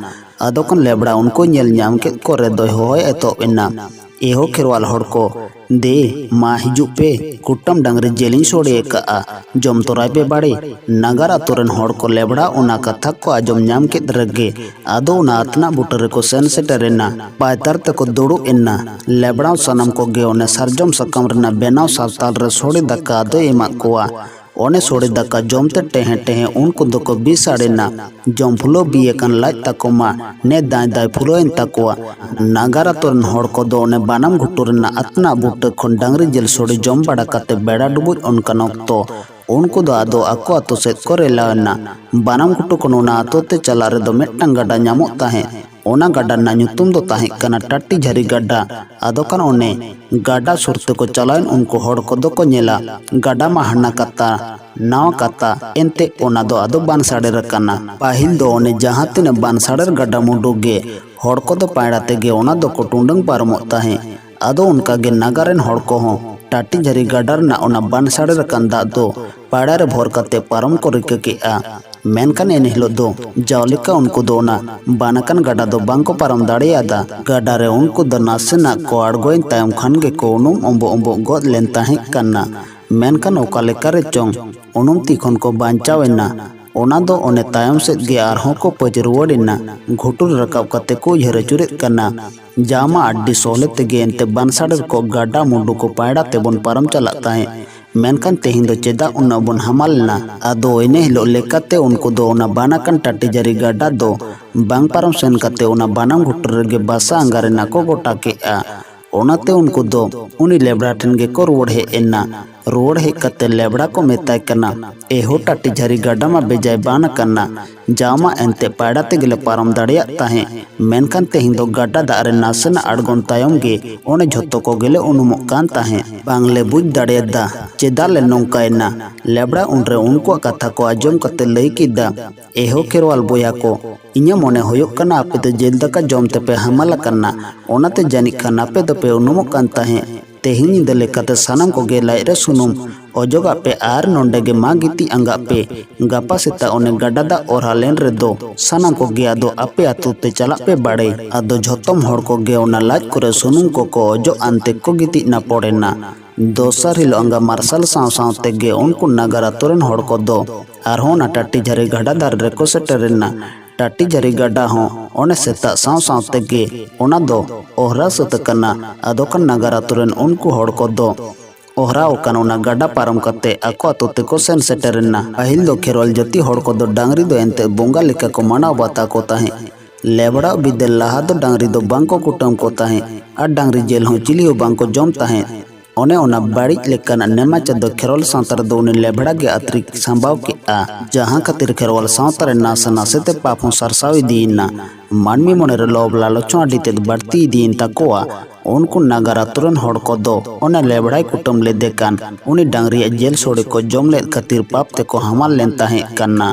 ᱟᱫᱚ ᱠᱷᱟᱱ ᱞᱮᱵᱲᱟ ᱩᱱᱠᱩ ᱧᱮᱞ ᱧᱟᱢ ᱠᱮᱫ ᱠᱚᱨᱮ ᱫᱚᱭ ᱦᱚᱦᱚᱭ ᱮᱛᱚᱦᱚᱵ ᱮᱱᱟ, "ᱮᱦᱳ ᱠᱷᱮᱨᱣᱟᱞ ᱦᱚᱲ ᱠᱚ, ᱫᱮ, ᱢᱟ ᱦᱤᱡᱩᱜ ᱯᱮ, ᱠᱩᱴᱟᱹᱢ ᱰᱟᱝᱨᱤ ᱡᱤᱞᱤᱧ ᱥᱳᱲᱮ ᱟᱠᱟᱫᱼᱟ, ᱡᱚᱢ ᱛᱚᱨᱟᱭ ᱯᱮ ᱵᱟᱲᱮ᱾" ᱱᱟᱜᱟᱨ ᱟᱛᱳ ᱨᱮᱱ ᱦᱚᱲ ᱠᱚ ᱞᱮᱵᱲᱟ ᱚᱱᱟ ᱠᱟᱛᱷᱟ ᱠᱚ ᱟᱸᱡᱚᱢ ᱧᱟᱢ ᱠᱮᱫ ᱨᱮᱜᱮ ᱟᱫᱚ ᱚᱱᱟ ᱟᱛᱱᱟᱜ ᱵᱩᱴᱟᱹ ᱨᱮᱠᱚ ᱥᱮᱱ ᱥᱮᱴᱮᱨ ᱮᱱᱟ᱾ ᱯᱟᱭᱛᱟᱨ ᱛᱮᱠᱚ ᱫᱩᱲᱩᱵ ᱮᱱᱟ᱾ ᱞᱮᱵᱲᱟᱣ ᱥᱟᱱᱟᱢ ᱠᱚᱜᱮ ᱚᱱᱮ ᱥᱟᱨᱡᱚᱢ ᱥᱟᱠᱟᱢ ᱨᱮᱱᱟᱜ ᱵᱮᱱᱟᱣ ᱥᱟᱨᱛᱟᱞ ᱨᱮ ᱥᱳᱲᱮ ᱫᱟᱠᱟ ᱫᱚᱭ ᱮᱢᱟᱫ ᱠᱚᱣᱟ᱾ ᱚᱱᱮ ᱥᱳᱲᱮ ᱫᱟᱠᱟ ᱡᱚᱢ ᱛᱮ ᱴᱮᱦᱮ ᱴᱮᱦᱮ ᱩᱱᱠᱩ ᱫᱚᱠᱚ ᱵᱤᱥᱟᱲ ᱮᱱᱟ᱾ ᱡᱚᱢ ᱯᱷᱩᱞᱟᱹᱣ ᱵᱤ ᱟᱠᱟᱱ ᱞᱟᱡ ᱛᱟᱠᱚ ᱢᱟ ᱱᱮ ᱫᱟᱭ ᱫᱟᱭ ᱯᱷᱩᱞᱟᱹᱣ ᱮᱱ ᱛᱟᱠᱚᱣᱟ᱾ ᱱᱟᱜᱟᱨ ᱟᱛᱳ ᱨᱮᱱ ᱦᱚᱲ ᱠᱚᱫᱚ ᱚᱱᱮ ᱵᱟᱱᱟᱢ ᱜᱷᱩᱴᱩ ᱨᱮᱱᱟᱜ ᱟᱛᱱᱟᱜ ᱵᱩᱴᱟᱹ ᱠᱷᱚᱱ ᱰᱟᱝᱨᱤ ᱡᱤᱞ ᱥᱳᱲᱮ ᱡᱚᱢ ᱵᱟᱲᱟ ᱠᱟᱛᱮ ᱵᱮᱲᱟ ᱰᱩᱵᱩᱡ ᱚᱱᱠᱟᱱ ᱚᱠᱛᱚ ᱩᱱᱠᱩ ᱫᱚ ᱟᱫᱚ ᱟᱠᱚ ᱟᱛᱳ ᱥᱮᱫ ᱠᱚ ᱨᱮᱞᱟᱣ ᱮᱱᱟ᱾ ᱵᱟᱱᱟᱢ ᱜᱷᱩᱴᱩ ᱠᱷᱚᱱ ᱚᱱᱟ ᱟᱛᱳ ᱛᱮ ᱪᱟᱞᱟᱜ ᱨᱮᱫᱚ ᱢᱤᱫᱴᱟᱝ ᱜᱟᱰᱟ ᱧᱟᱢᱚᱜ ᱛᱟᱦᱮᱸᱫ᱾ ᱚᱱᱟ ᱜᱟᱰᱟ ᱨᱮᱱᱟᱜ ᱧᱩᱛᱩᱢ ᱫᱚ ᱛᱟᱦᱮᱸ ᱠᱟᱱᱟ ᱴᱟᱴᱤ ᱡᱷᱟᱹᱨᱤ ᱜᱟᱰᱟ᱾ ᱟᱫᱚ ᱠᱷᱟᱱ ᱚᱱᱮ ᱜᱟᱰᱟ ᱥᱩᱨ ᱛᱮᱠᱚ ᱪᱟᱞᱟᱣᱮᱱ ᱩᱱᱠᱩ ᱦᱚᱲ ᱠᱚᱫᱚ ᱠᱚ ᱧᱮᱞᱟ, ᱜᱟᱰᱟ ᱢᱟ ᱦᱟᱱᱟ ᱠᱟᱛᱟ ᱱᱟᱣᱟ ᱠᱟᱛᱟ, ᱮᱱᱛᱮ ᱚᱱᱟ ᱫᱚ ᱟᱫᱚ ᱵᱟᱱ ᱥᱟᱲᱮᱨ ᱟᱠᱟᱱᱟ᱾ ᱯᱟᱹᱦᱤᱞ ᱫᱚ ᱚᱱᱮ ᱡᱟᱦᱟᱸ ᱛᱤᱱᱟᱹᱜ ᱵᱟᱱ ᱥᱟᱲᱮᱨ ᱜᱟᱰᱟ ᱢᱩᱰᱩ ᱜᱮ ᱦᱚᱲ ᱠᱚᱫᱚ ᱯᱟᱭᱲᱟ ᱛᱮᱜᱮ ᱚᱱᱟ ᱫᱚᱠᱚ ᱴᱩᱰᱟᱹᱝ ᱯᱟᱨᱚᱢᱚᱜ ᱛᱟᱦᱮᱸᱫ᱾ ᱟᱫᱚ ᱚᱱᱠᱟ ᱜᱮ ᱱᱟᱜᱟᱨ ᱨᱮᱱ ᱦᱚᱲ ᱠᱚᱦᱚᱸ ᱴᱟᱴᱤ ᱡᱷᱟᱹᱨᱤ ᱜᱟᱰᱟ ᱨᱮᱱᱟᱜ ᱚᱱᱟ ᱵᱟᱱ ᱥᱟᱲᱮᱨ ᱟᱠᱟᱱ ᱫᱟᱜ ᱫᱚ ᱯᱟᱭᱲᱟ ᱨᱮ ᱵᱷᱚᱨ ᱠᱟᱛᱮ ᱯᱟᱨᱚᱢ ᱠᱚ ᱨᱤᱠᱟᱹ ᱠᱮᱫᱼᱟ᱾ ᱢᱮᱱᱠᱷᱟᱱ ᱮᱱ ᱦᱤᱞᱳᱜ ᱫᱚ ᱡᱟᱣ ᱞᱮᱠᱟ ᱩᱱᱠᱩ ᱫᱚ ᱚᱱᱟ ᱵᱟᱱ ᱟᱠᱟᱱ ᱜᱟᱰᱟ ᱫᱚ ᱵᱟᱝ ᱠᱚ ᱯᱟᱨᱚᱢ ᱫᱟᱲᱮᱭᱟᱫᱟ᱾ ᱜᱟᱰᱟ ᱨᱮ ᱩᱱᱠᱩ ᱫᱚ ᱱᱟᱥᱮᱱᱟᱜ ᱠᱚ ᱟᱬᱜᱚᱭᱮᱱ ᱛᱟᱭᱚᱢ ᱠᱷᱟᱱ ᱜᱮᱠᱚ ᱩᱱᱩᱢ ᱚᱢᱵᱚ ᱚᱢᱵᱚ ᱜᱚᱫ ᱞᱮᱱ ᱛᱟᱦᱮᱸ ᱠᱟᱱᱟ᱾ ᱢᱮᱱᱠᱷᱟᱱ ᱚᱠᱟ ᱞᱮᱠᱟ ᱨᱮ ᱪᱚᱝ ᱩᱱᱩᱢ ᱛᱤ ᱠᱷᱚᱱ ᱠᱚ ᱵᱟᱧᱪᱟᱣ ᱮᱱᱟ᱾ ᱚᱱᱟ ᱫᱚ ᱚᱱᱮ ᱛᱟᱭᱚᱢ ᱥᱮᱫ ᱜᱮ ᱟᱨᱦᱚᱸ ᱠᱚ ᱯᱟᱹᱪ ᱨᱩᱣᱟᱹᱲ ᱮᱱᱟ᱾ ᱜᱷᱩᱴᱩ ᱨᱮ ᱨᱟᱠᱟᱵ ᱠᱟᱛᱮ ᱠᱚ ᱩᱭᱦᱟᱹᱨ ᱟᱹᱪᱩᱨᱮᱫ ᱠᱟᱱᱟ, ᱡᱟᱣ ᱢᱟ ᱟᱹᱰᱤ ᱥᱚᱦᱞᱮ ᱛᱮᱜᱮ ᱮᱱᱛᱮ ᱵᱟᱱ ᱥᱟᱲᱮᱨ ᱠᱚ ᱜᱟᱰᱟ ᱢᱩᱰᱩ ᱠᱚ ᱯᱟᱭᱲᱟ ᱛᱮᱵᱚᱱ ᱯᱟᱨᱚᱢ ᱪᱟᱞᱟᱜ ᱛᱟᱦᱮᱸᱫ, ᱢᱮᱱᱠᱷᱟᱱ ᱛᱮᱦᱮᱧ ᱫᱚ ᱪᱮᱫᱟᱜ ᱩᱱᱟᱹᱜ ᱵᱚᱱ ᱦᱟᱢᱟᱞ ᱮᱱᱟ? ᱟᱫᱚ ᱤᱱᱟᱹ ᱦᱤᱞᱳᱜ ᱞᱮᱠᱟᱛᱮ ᱩᱱᱠᱩ ᱫᱚ ᱚᱱᱟ ᱵᱟᱱ ᱟᱠᱟᱱ ᱴᱟᱴᱤ ᱡᱷᱟᱹᱨᱤ ᱜᱟᱰᱟ ᱫᱚ ᱵᱟᱝ ᱯᱟᱨᱚᱢ ᱥᱮᱱ ᱠᱟᱛᱮ ᱚᱱᱟ ᱵᱟᱱᱟᱢ ᱜᱷᱩᱴᱩ ᱨᱮᱜᱮ ᱵᱟᱥᱟ ᱟᱸᱜᱟ ᱨᱮᱱᱟᱜ ᱠᱚ ᱜᱚᱴᱟ ᱠᱮᱫᱼᱟ᱾ ᱚᱱᱟᱛᱮ ᱩᱱᱠᱩ ᱫᱚ ᱩᱱᱤ ᱞᱮᱵᱲᱟ ᱴᱷᱮᱱ ᱜᱮᱠᱚ ᱨᱩᱣᱟᱹᱲ ᱦᱮᱡ ᱮᱱᱟ᱾ ᱨᱩᱣᱟᱹᱲ ᱦᱮᱡ ᱠᱟᱛᱮ ᱞᱮᱵᱲᱟ ᱠᱚ ᱢᱮᱛᱟᱭ ᱠᱟᱱᱟ, "ᱮᱦᱳ ᱴᱟᱹᱴᱤ ᱡᱷᱟᱹᱨᱤ ᱜᱟᱰᱟ ᱢᱟ ᱵᱮᱡᱟᱭ ᱵᱟᱱ ᱟᱠᱟᱱᱟ, ᱡᱟᱣ ᱢᱟ ᱮᱱᱛᱮ ᱯᱟᱭᱲᱟ ᱛᱮᱜᱮ ᱞᱮ ᱯᱟᱨᱚᱢ ᱫᱟᱲᱮᱭᱟᱜ ᱛᱟᱦᱮᱸᱫ, ᱢᱮᱱᱠᱷᱟᱱ ᱛᱮᱦᱮᱧ ᱫᱚ ᱜᱟᱰᱟ ᱫᱟᱜ ᱨᱮ ᱱᱟᱥᱮᱱᱟᱜ ᱟᱬᱜᱚᱱ ᱛᱟᱭᱚᱢ ᱜᱮ ᱚᱱᱮ ᱡᱷᱚᱛᱚ ᱠᱚᱜᱮ ᱞᱮ ᱩᱱᱩᱢᱚᱜ ᱠᱟᱱ ᱛᱟᱦᱮᱸᱫ᱾ ᱵᱟᱝ ᱞᱮ ᱵᱩᱡᱽ ᱫᱟᱲᱮᱭᱟᱫᱟ ᱪᱮᱫᱟᱜ ᱞᱮ ᱱᱚᱝᱠᱟᱭᱮᱱᱟ᱾" ᱞᱮᱵᱲᱟ ᱩᱱᱨᱮ ᱩᱱᱠᱩᱣᱟᱜ ᱠᱟᱛᱷᱟ ᱠᱚ ᱟᱸᱡᱚᱢ ᱠᱟᱛᱮ ᱞᱟᱹᱭ ᱠᱮᱫᱟ, "ᱮᱦᱳ ᱠᱷᱮᱨᱣᱟᱞ ᱵᱚᱭᱦᱟ ᱠᱚ, ᱤᱧᱟᱹᱜ ᱢᱚᱱᱮ ᱦᱩᱭᱩᱜ ᱠᱟᱱᱟ ᱟᱯᱮ ᱫᱚ ᱡᱤᱞ ᱫᱟᱠᱟ ᱡᱚᱢ ᱛᱮᱯᱮ ᱦᱟᱢᱟᱞ ᱟᱠᱟᱱᱟ, ᱚᱱᱟᱛᱮ ᱡᱟᱹᱱᱤᱡ ᱠᱷᱟᱱ ᱟᱯᱮ ᱫᱚᱯᱮ ᱩᱱᱩᱢᱚᱜ ᱠᱟᱱ ᱛᱟᱦᱮᱸᱫ᱾ ᱛᱮᱦᱮᱧ ᱧᱤᱫᱟᱹ ᱞᱮᱠᱟᱛᱮ ᱥᱟᱱᱟᱢ ᱠᱚᱜᱮ ᱞᱟᱡ ᱨᱮ ᱥᱩᱱᱩᱢ ᱚᱡᱚᱜᱟᱜ ᱯᱮ ᱟᱨ ᱱᱚᱸᱰᱮ ᱜᱮ ᱢᱟ ᱜᱤᱛᱤᱡ ᱟᱸᱜᱟᱜ ᱯᱮ᱾ ᱜᱟᱯᱟ ᱥᱮᱛᱟᱜ ᱚᱱᱮ ᱜᱟᱰᱟ ᱫᱟᱜ ᱚᱨᱦᱟ ᱞᱮᱱ ᱨᱮᱫᱚ ᱥᱟᱱᱟᱢ ᱠᱚᱜᱮ ᱟᱫᱚ ᱟᱯᱮ ᱟᱹᱛᱩ ᱛᱮ ᱪᱟᱞᱟᱜ ᱯᱮ ᱵᱟᱲᱮ᱾" ᱟᱫᱚ ᱡᱷᱚᱛᱚᱢ ᱦᱚᱲ ᱠᱚᱜᱮ ᱚᱱᱟ ᱞᱟᱡ ᱠᱚᱨᱮ ᱥᱩᱱᱩᱢ ᱠᱚᱠᱚ ᱚᱡᱚᱜ ᱟᱱ ᱛᱮᱠᱚ ᱜᱤᱛᱤᱡ ᱱᱟᱯᱚᱲ ᱮᱱᱟ᱾ ᱫᱚᱥᱟᱨ ᱦᱤᱞᱳᱜ ᱟᱸᱜᱟ ᱢᱟᱨᱥᱟᱞ ᱥᱟᱶ ᱥᱟᱶ ᱛᱮᱜᱮ ᱩᱱᱠᱩ ᱱᱟᱜᱟᱨ ᱟᱛᱳ ᱨᱮᱱ ᱦᱚᱲ ᱠᱚᱫᱚ ᱟᱨᱦᱚᱸ ᱚᱱᱟ ᱴᱟᱹᱴᱤ ᱡᱷᱟᱹᱨᱤ ᱜᱟᱰᱟ ᱫᱷᱟᱨᱮ ᱨᱮᱠᱚ ᱥᱮᱴᱮᱨ ᱮᱱᱟ᱾ ᱴᱟᱹᱴᱤ ᱡᱷᱟᱹᱨᱤ ᱜᱟᱰᱟ ᱦᱚᱸ ᱚᱱᱮ ᱥᱮᱛᱟᱜ ᱥᱟᱶ ᱥᱟᱶ ᱛᱮᱜᱮ ᱚᱱᱟ ᱫᱚ ᱚᱦᱨᱟ ᱥᱟᱹᱛ ᱟᱠᱟᱱᱟ᱾ ᱟᱫᱚ ᱠᱷᱟᱱ ᱱᱟᱜᱟᱨ ᱟᱛᱳ ᱨᱮᱱ ᱩᱱᱠᱩ ᱦᱚᱲ ᱠᱚᱫᱚ ᱚᱦᱨᱟ ᱟᱠᱟᱱ ᱚᱱᱟ ᱜᱟᱰᱟ ᱯᱟᱨᱚᱢ ᱠᱟᱛᱮ ᱟᱠᱚ ᱟᱛᱳ ᱛᱮᱠᱚ ᱥᱮᱱ ᱥᱮᱴᱮᱨ ᱮᱱᱟ᱾ ᱯᱟᱹᱦᱤᱞ ᱫᱚ ᱠᱷᱮᱨᱣᱟᱞ ᱡᱟᱹᱛᱤ ᱦᱚᱲ ᱠᱚᱫᱚ ᱰᱟᱝᱨᱤ ᱫᱚ ᱮᱱᱛᱮ ᱵᱚᱸᱜᱟ ᱞᱮᱠᱟ ᱠᱚ ᱢᱟᱱᱟᱣ ᱵᱟᱛᱟᱣ ᱠᱚ ᱛᱟᱦᱮᱸᱫ᱾ ᱞᱮᱵᱲᱟ ᱵᱤᱫᱟᱹᱞ ᱞᱟᱦᱟ ᱫᱚ ᱰᱟᱝᱨᱤ ᱫᱚ ᱵᱟᱝ ᱠᱚ ᱠᱩᱴᱟᱹᱢ ᱠᱚ ᱛᱟᱦᱮᱸᱫ ᱟᱨ ᱰᱟᱝᱨᱤ ᱡᱤᱞ ᱦᱚᱸ ᱪᱤᱞᱤ ᱦᱚᱸ ᱵᱟᱝ ᱠᱚ ᱡᱚᱢ ᱛᱟᱦᱮᱸᱫ᱾ ᱚᱱᱮ ᱚᱱᱟ ᱵᱟᱹᱲᱤᱡ ᱞᱮᱠᱟᱱᱟᱜ ᱱᱮᱢᱟᱪᱟᱨ ᱫᱚ ᱠᱷᱮᱨᱣᱟᱞ ᱥᱟᱶᱛᱟ ᱨᱮᱫᱚ ᱩᱱᱤ ᱞᱮᱵᱷᱲᱟ ᱜᱮ ᱟᱹᱛᱨᱤ ᱥᱟᱢᱵᱟᱣ ᱠᱮᱫᱼᱟ, ᱡᱟᱦᱟᱸ ᱠᱷᱟᱹᱛᱤᱨ ᱠᱷᱮᱨᱣᱟᱞ ᱥᱟᱶᱛᱟ ᱨᱮ ᱱᱟᱥᱮ ᱱᱟᱥᱮ ᱛᱮ ᱯᱟᱯ ᱦᱚᱸ ᱥᱟᱨᱥᱟᱣ ᱤᱫᱤᱭᱮᱱᱟ᱾ ᱢᱟᱹᱱᱢᱤ ᱢᱚᱱᱮ ᱨᱮ ᱞᱳᱵᱷ ᱞᱟᱞᱚᱪ ᱦᱚᱸ ᱟᱹᱰᱤ ᱛᱮᱫ ᱵᱟᱹᱲᱛᱤ ᱤᱫᱤᱭᱮᱱ ᱛᱟᱠᱚᱣᱟ᱾ ᱩᱱᱠᱩ ᱱᱟᱜᱟᱨ ᱟᱛᱳ ᱨᱮᱱ ᱦᱚᱲ ᱠᱚᱫᱚ ᱚᱱᱮ ᱞᱮᱵᱷᱲᱟᱭ ᱠᱩᱴᱟᱹᱢ ᱞᱮᱫᱮ ᱠᱟᱱ ᱩᱱᱤ ᱰᱟᱝᱨᱤᱭᱟᱜ ᱡᱤᱞ ᱥᱳᱲᱮ ᱠᱚ ᱡᱚᱢ ᱞᱮᱫ ᱠᱷᱟᱹᱛᱤᱨ ᱯᱟᱯ ᱛᱮᱠᱚ ᱦᱟᱢᱟᱞ ᱞᱮᱱ ᱛᱟᱦᱮᱸ ᱠᱟᱱᱟ᱾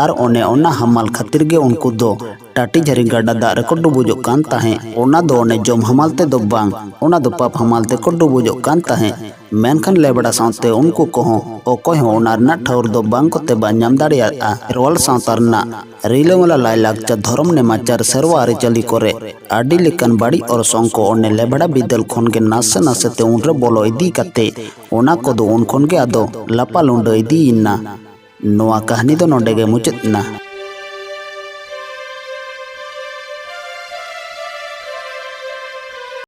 ᱟᱨ ᱚᱱᱮ ᱚᱱᱟ ᱦᱟᱢᱟᱞ ᱠᱷᱟᱹᱛᱤᱨ ᱜᱮ ᱩᱱᱠᱩ ᱫᱚ ᱴᱟᱹᱴᱤ ᱡᱷᱟᱹᱨᱤ ᱜᱟᱰᱟ ᱫᱟᱜ ᱨᱮᱠᱚ ᱰᱩᱵᱩᱡᱚᱜ ᱠᱟᱱ ᱛᱟᱦᱮᱸᱫ᱾ ᱚᱱᱟ ᱫᱚ ᱚᱱᱮ ᱡᱚᱢ ᱦᱟᱢᱟᱞ ᱛᱮᱫᱚ ᱵᱟᱝ, ᱚᱱᱟ ᱫᱚ ᱯᱟᱯ ᱦᱟᱢᱟᱞ ᱛᱮᱠᱚ ᱰᱩᱵᱩᱡᱚᱜ ᱠᱟᱱ ᱛᱟᱦᱮᱸᱫ᱾ ᱢᱮᱱᱠᱷᱟᱱ ᱞᱮᱵᱲᱟ ᱥᱟᱶᱛᱮ ᱩᱱᱠᱩ ᱠᱚᱦᱚᱸ ᱚᱠᱚᱭ ᱦᱚᱸ ᱚᱱᱟ ᱨᱮᱱᱟᱜ ᱴᱷᱟᱹᱣᱨ ᱫᱚ ᱵᱟᱝ ᱠᱚ ᱛᱮᱵᱟ ᱧᱟᱢ ᱫᱟᱲᱮᱭᱟᱜᱼᱟ᱾ ᱠᱷᱮᱨᱣᱟᱞ ᱥᱟᱶᱛᱟ ᱨᱮᱱᱟᱜ ᱨᱤᱞᱟᱹᱢᱟᱞᱟ ᱞᱟᱭᱞᱟᱠᱪᱟᱨ, ᱫᱷᱚᱨᱚᱢ, ᱱᱮᱢᱟᱪᱟᱨ, ᱥᱮᱨᱣᱟ ᱟᱹᱨᱤᱪᱟᱹᱞᱤ ᱠᱚᱨᱮ ᱟᱹᱰᱤ ᱞᱮᱠᱟᱱ ᱵᱟᱹᱲᱤᱡ ᱚᱨᱥᱚᱝ ᱠᱚ ᱚᱱᱮ ᱞᱮᱵᱲᱟ ᱵᱤᱫᱟᱹᱞ ᱠᱷᱚᱱ ᱜᱮ ᱱᱟᱥᱮ ᱱᱟᱥᱮ ᱛᱮ ᱩᱱᱨᱮ ᱵᱚᱞᱚ ᱤᱫᱤ ᱠᱟᱛᱮ ᱚᱱᱟ ᱠᱚᱫᱚ ᱩᱱ ᱠᱷᱚᱱ ᱜᱮ ᱟᱫᱚ ᱞᱟᱯᱟ ᱞᱩᱸᱰᱟᱹ ᱤᱫᱤᱭᱮᱱᱟ᱾ ᱱᱚᱣᱟ ᱠᱟᱹᱦᱱᱤ ᱫᱚ ᱱᱚᱰᱮ ᱜᱮ ᱢᱩᱪᱟᱹᱫ ᱮᱱᱟ᱾